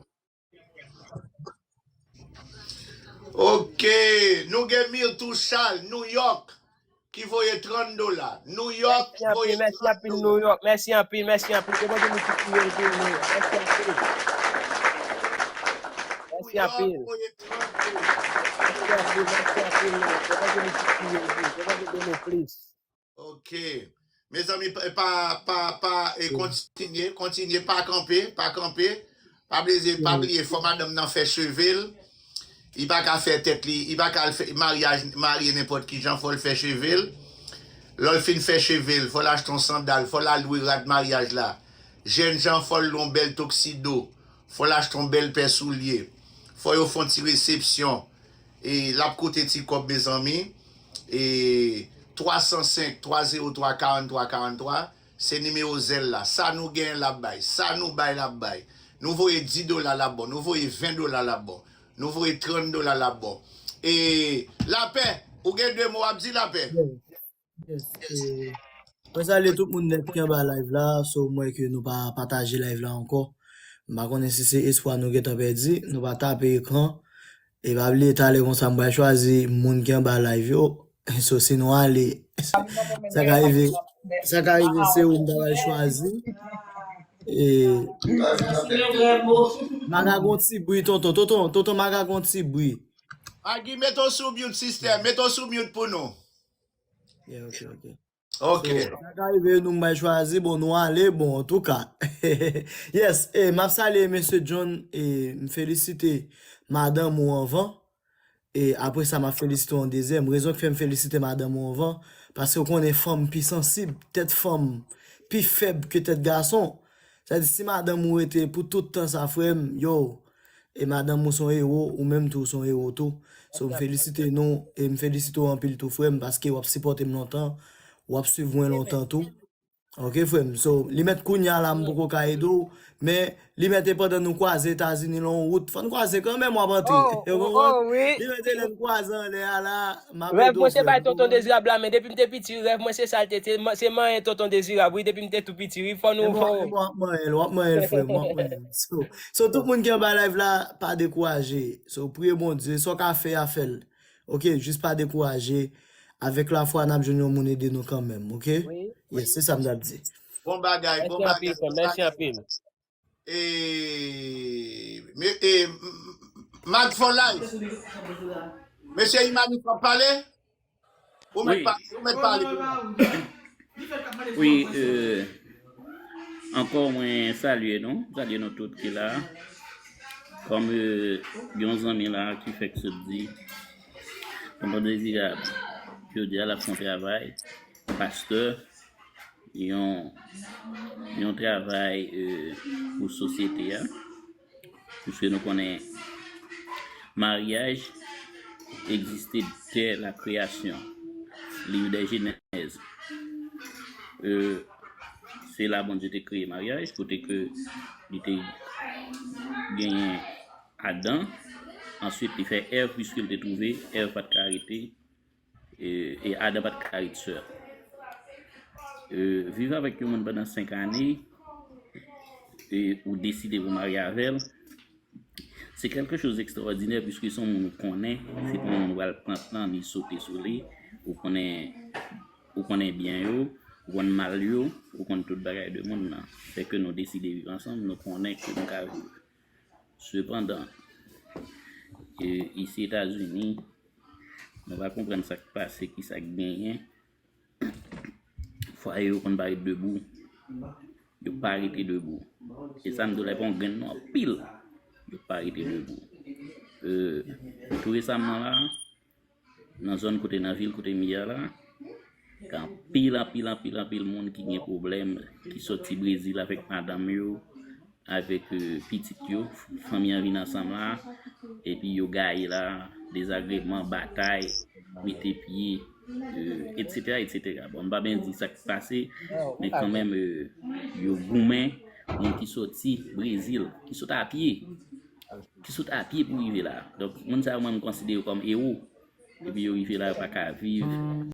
Ok, nou gen Mirtou Charles, New York, ki voye trant dola. New York voye trant dola. Mèsi anpil, New York. Mèsi anpil, mèsi anpil. Ke Bondye miltipliye l pou nou. Mèsi anpil. Mèsi anpil. Mèsi anpil, mèsi anpil, New York. Ke Bondye miltipliye l pou nou. Ke Bondye beni w plis. Ok. Mezanmi, pa, pa, pa, pa, e, kontinye, kontinye, pa kanpe, pa kanpe. Pa bliye, pa bliye, fò madanm nan fè cheve l. Li pa ka fè tèt li, li pa ka al fè maryaj, marye nenpòt ki jan, fò l fè cheve l. Lè l fin fè cheve l, fò l achte yon sandal, fò l al lwe rad maryaj la. Jèn jan, fò l lwe yon bèl toksido, fò l achte yon bèl pè soulye. Fò yo fè yon ti resepsyon. E l ap koute ti kòb, mezanmi. E twa san senk, twa zewo twa, karant twa karant twa, se nimewo Zelle la. Sa nou genyen, l ap bay. Sa nou bay, l ap bay. Nou voye dis dola, l ap bon. Nou voye ven dola, l ap bon. Nou voye trant dola, l ap bon. E Lapè, ou gen de mo w ap di, Lapè? Yes, e, mwen salye tout moun nèt ki anba live la, so m wè ke nou pa pataje live la ankò. M pa konnen si se espwa nou gentan pèdi, nou pa tape ekran. E pa bliye talè konsa m pral chwazi moun ki anba live yo. So si nou ale, sa ka rive, sa ka rive se ou m ta pral chwazi. E, Maga gon ti bri, tonton, tonton, tonton Maga gon ti bri. Agi, mete w sou mute, sister, mete w sou mute pou nou. Yeah, ok, ok. Ok. So, sa ka rive nou m bay chwazi, bon, nou ale, bon, antouka. Yes, e, m ap salye mesye John, e, m felisite madanm ou anvan. E apre sa, m ap felisite w an dezyèm. Rezon ki fè m felisite madanm ou anvan, paske w konnen fanm pi sansib, tèt fanm pi fèb ke tèt gason. Sa di, si madanm ou rete pou tout tan sa, frè m, yo, e madanm ou se yon ewo, ou menm tou se yon ewo tou. So, m felisite nou, e m felisite w anpil tou, frè m, paske w ap sipòte m lontan, w ap swiv mwen lontan tou. Ok, frè m. So, li mèt kounya la, m poko ka ede w, men li mèt e pandan nou kwaze Etazini lè yon wout, fò n kwaze kanmenm, w ap antre. Ou konprann? Li mèt e lè n kwaze anlè a la, m ap ede w, frè m. Rèv mwen se bay Tonton Dezirab la, men depi m te piti, rèv mwen se sa l te, se, se manyen Tonton Dezirab, wi, depi m te tou piti, wi, fò nou, fò. E mwen, e mwen w ap manyen l, w ap manyen l, frè m, w ap manyen l. So, so, tout moun ki anba live la, pa dekouraje. So, priye Bondye, sa w ka fè a, fè l. Ok, jis pa dekouraje. Avèk lafwa, n ap jwenn yon moun ede nou kanmenm, ok? Yes, se sa m t ap di. Bon bagay, bon bagay. Mèsi anpil, frè m. Mèsi anpil. E, me- e, m- m- Mad for Life. Mesye Imanif ap pale? Ou mèt Wi. pa- ou mèt pale. Wi, euh, ankò mwen salye nou, salye nou tout ki la. Kòm euh, yon zanmi la ki fèk sot di, Tonton Dezirab, jodi a l ap fè yon travay, pastè, yon, yon travay euh, pou sosyete a. Piske nou konnen maryaj egziste dè la kreyasyon, liv dè Jenèz. Euh, se la Bondye te kreye maryaj, kote ke li te genyen Adan, answit li fè Èv, piske l te twouve Èv pa t ka rete, e, e Adan pa t ka ret sèl. E, viv avèk yon moun pandan senk ane, e ou deside pou marye avè l, se kèlke choz ekstwòdinè, piske se yon moun ou konnen, se pa yon moun ou pral pran tan ni sote sou li, ou konnen, ou konnen byen yo, ou konn mal yo, ou konn tout bagay de moun nan. Fè ke nou deside viv ansanm, nou konnen ke nou ka viv. Sepandan, e, isi Etazini, nou pa konprann sa k pase, ki sa k genyen. Fwaye yo konn pa ret debou. Yo pa rete debou. E sa m di w la, e pa yon grenn non, anpil. Yo pa rete debou. E, tou resaman la, nan zòn kote, nan vil kote m ye a la, gen anpil, anpil, anpil, anpil moun ki gen pwoblèm, ki soti Brezil avèk madanm yo, avèk euh, pitit yo, fanmi an vin ansanm la, epi yo gaye la, dezagreman, batay, mete pye, euh, et cetera, et cetera. Bon, m pa byen di sa k pase, men kanmenm euh, yo goumen, moun ki soti Brezil, ki sot a pye, ki sot a pye pou rive la. Donk, moun sa yo, mwen, m konsidere yo kòm ewo. Epi yo rive la, yo pa ka viv,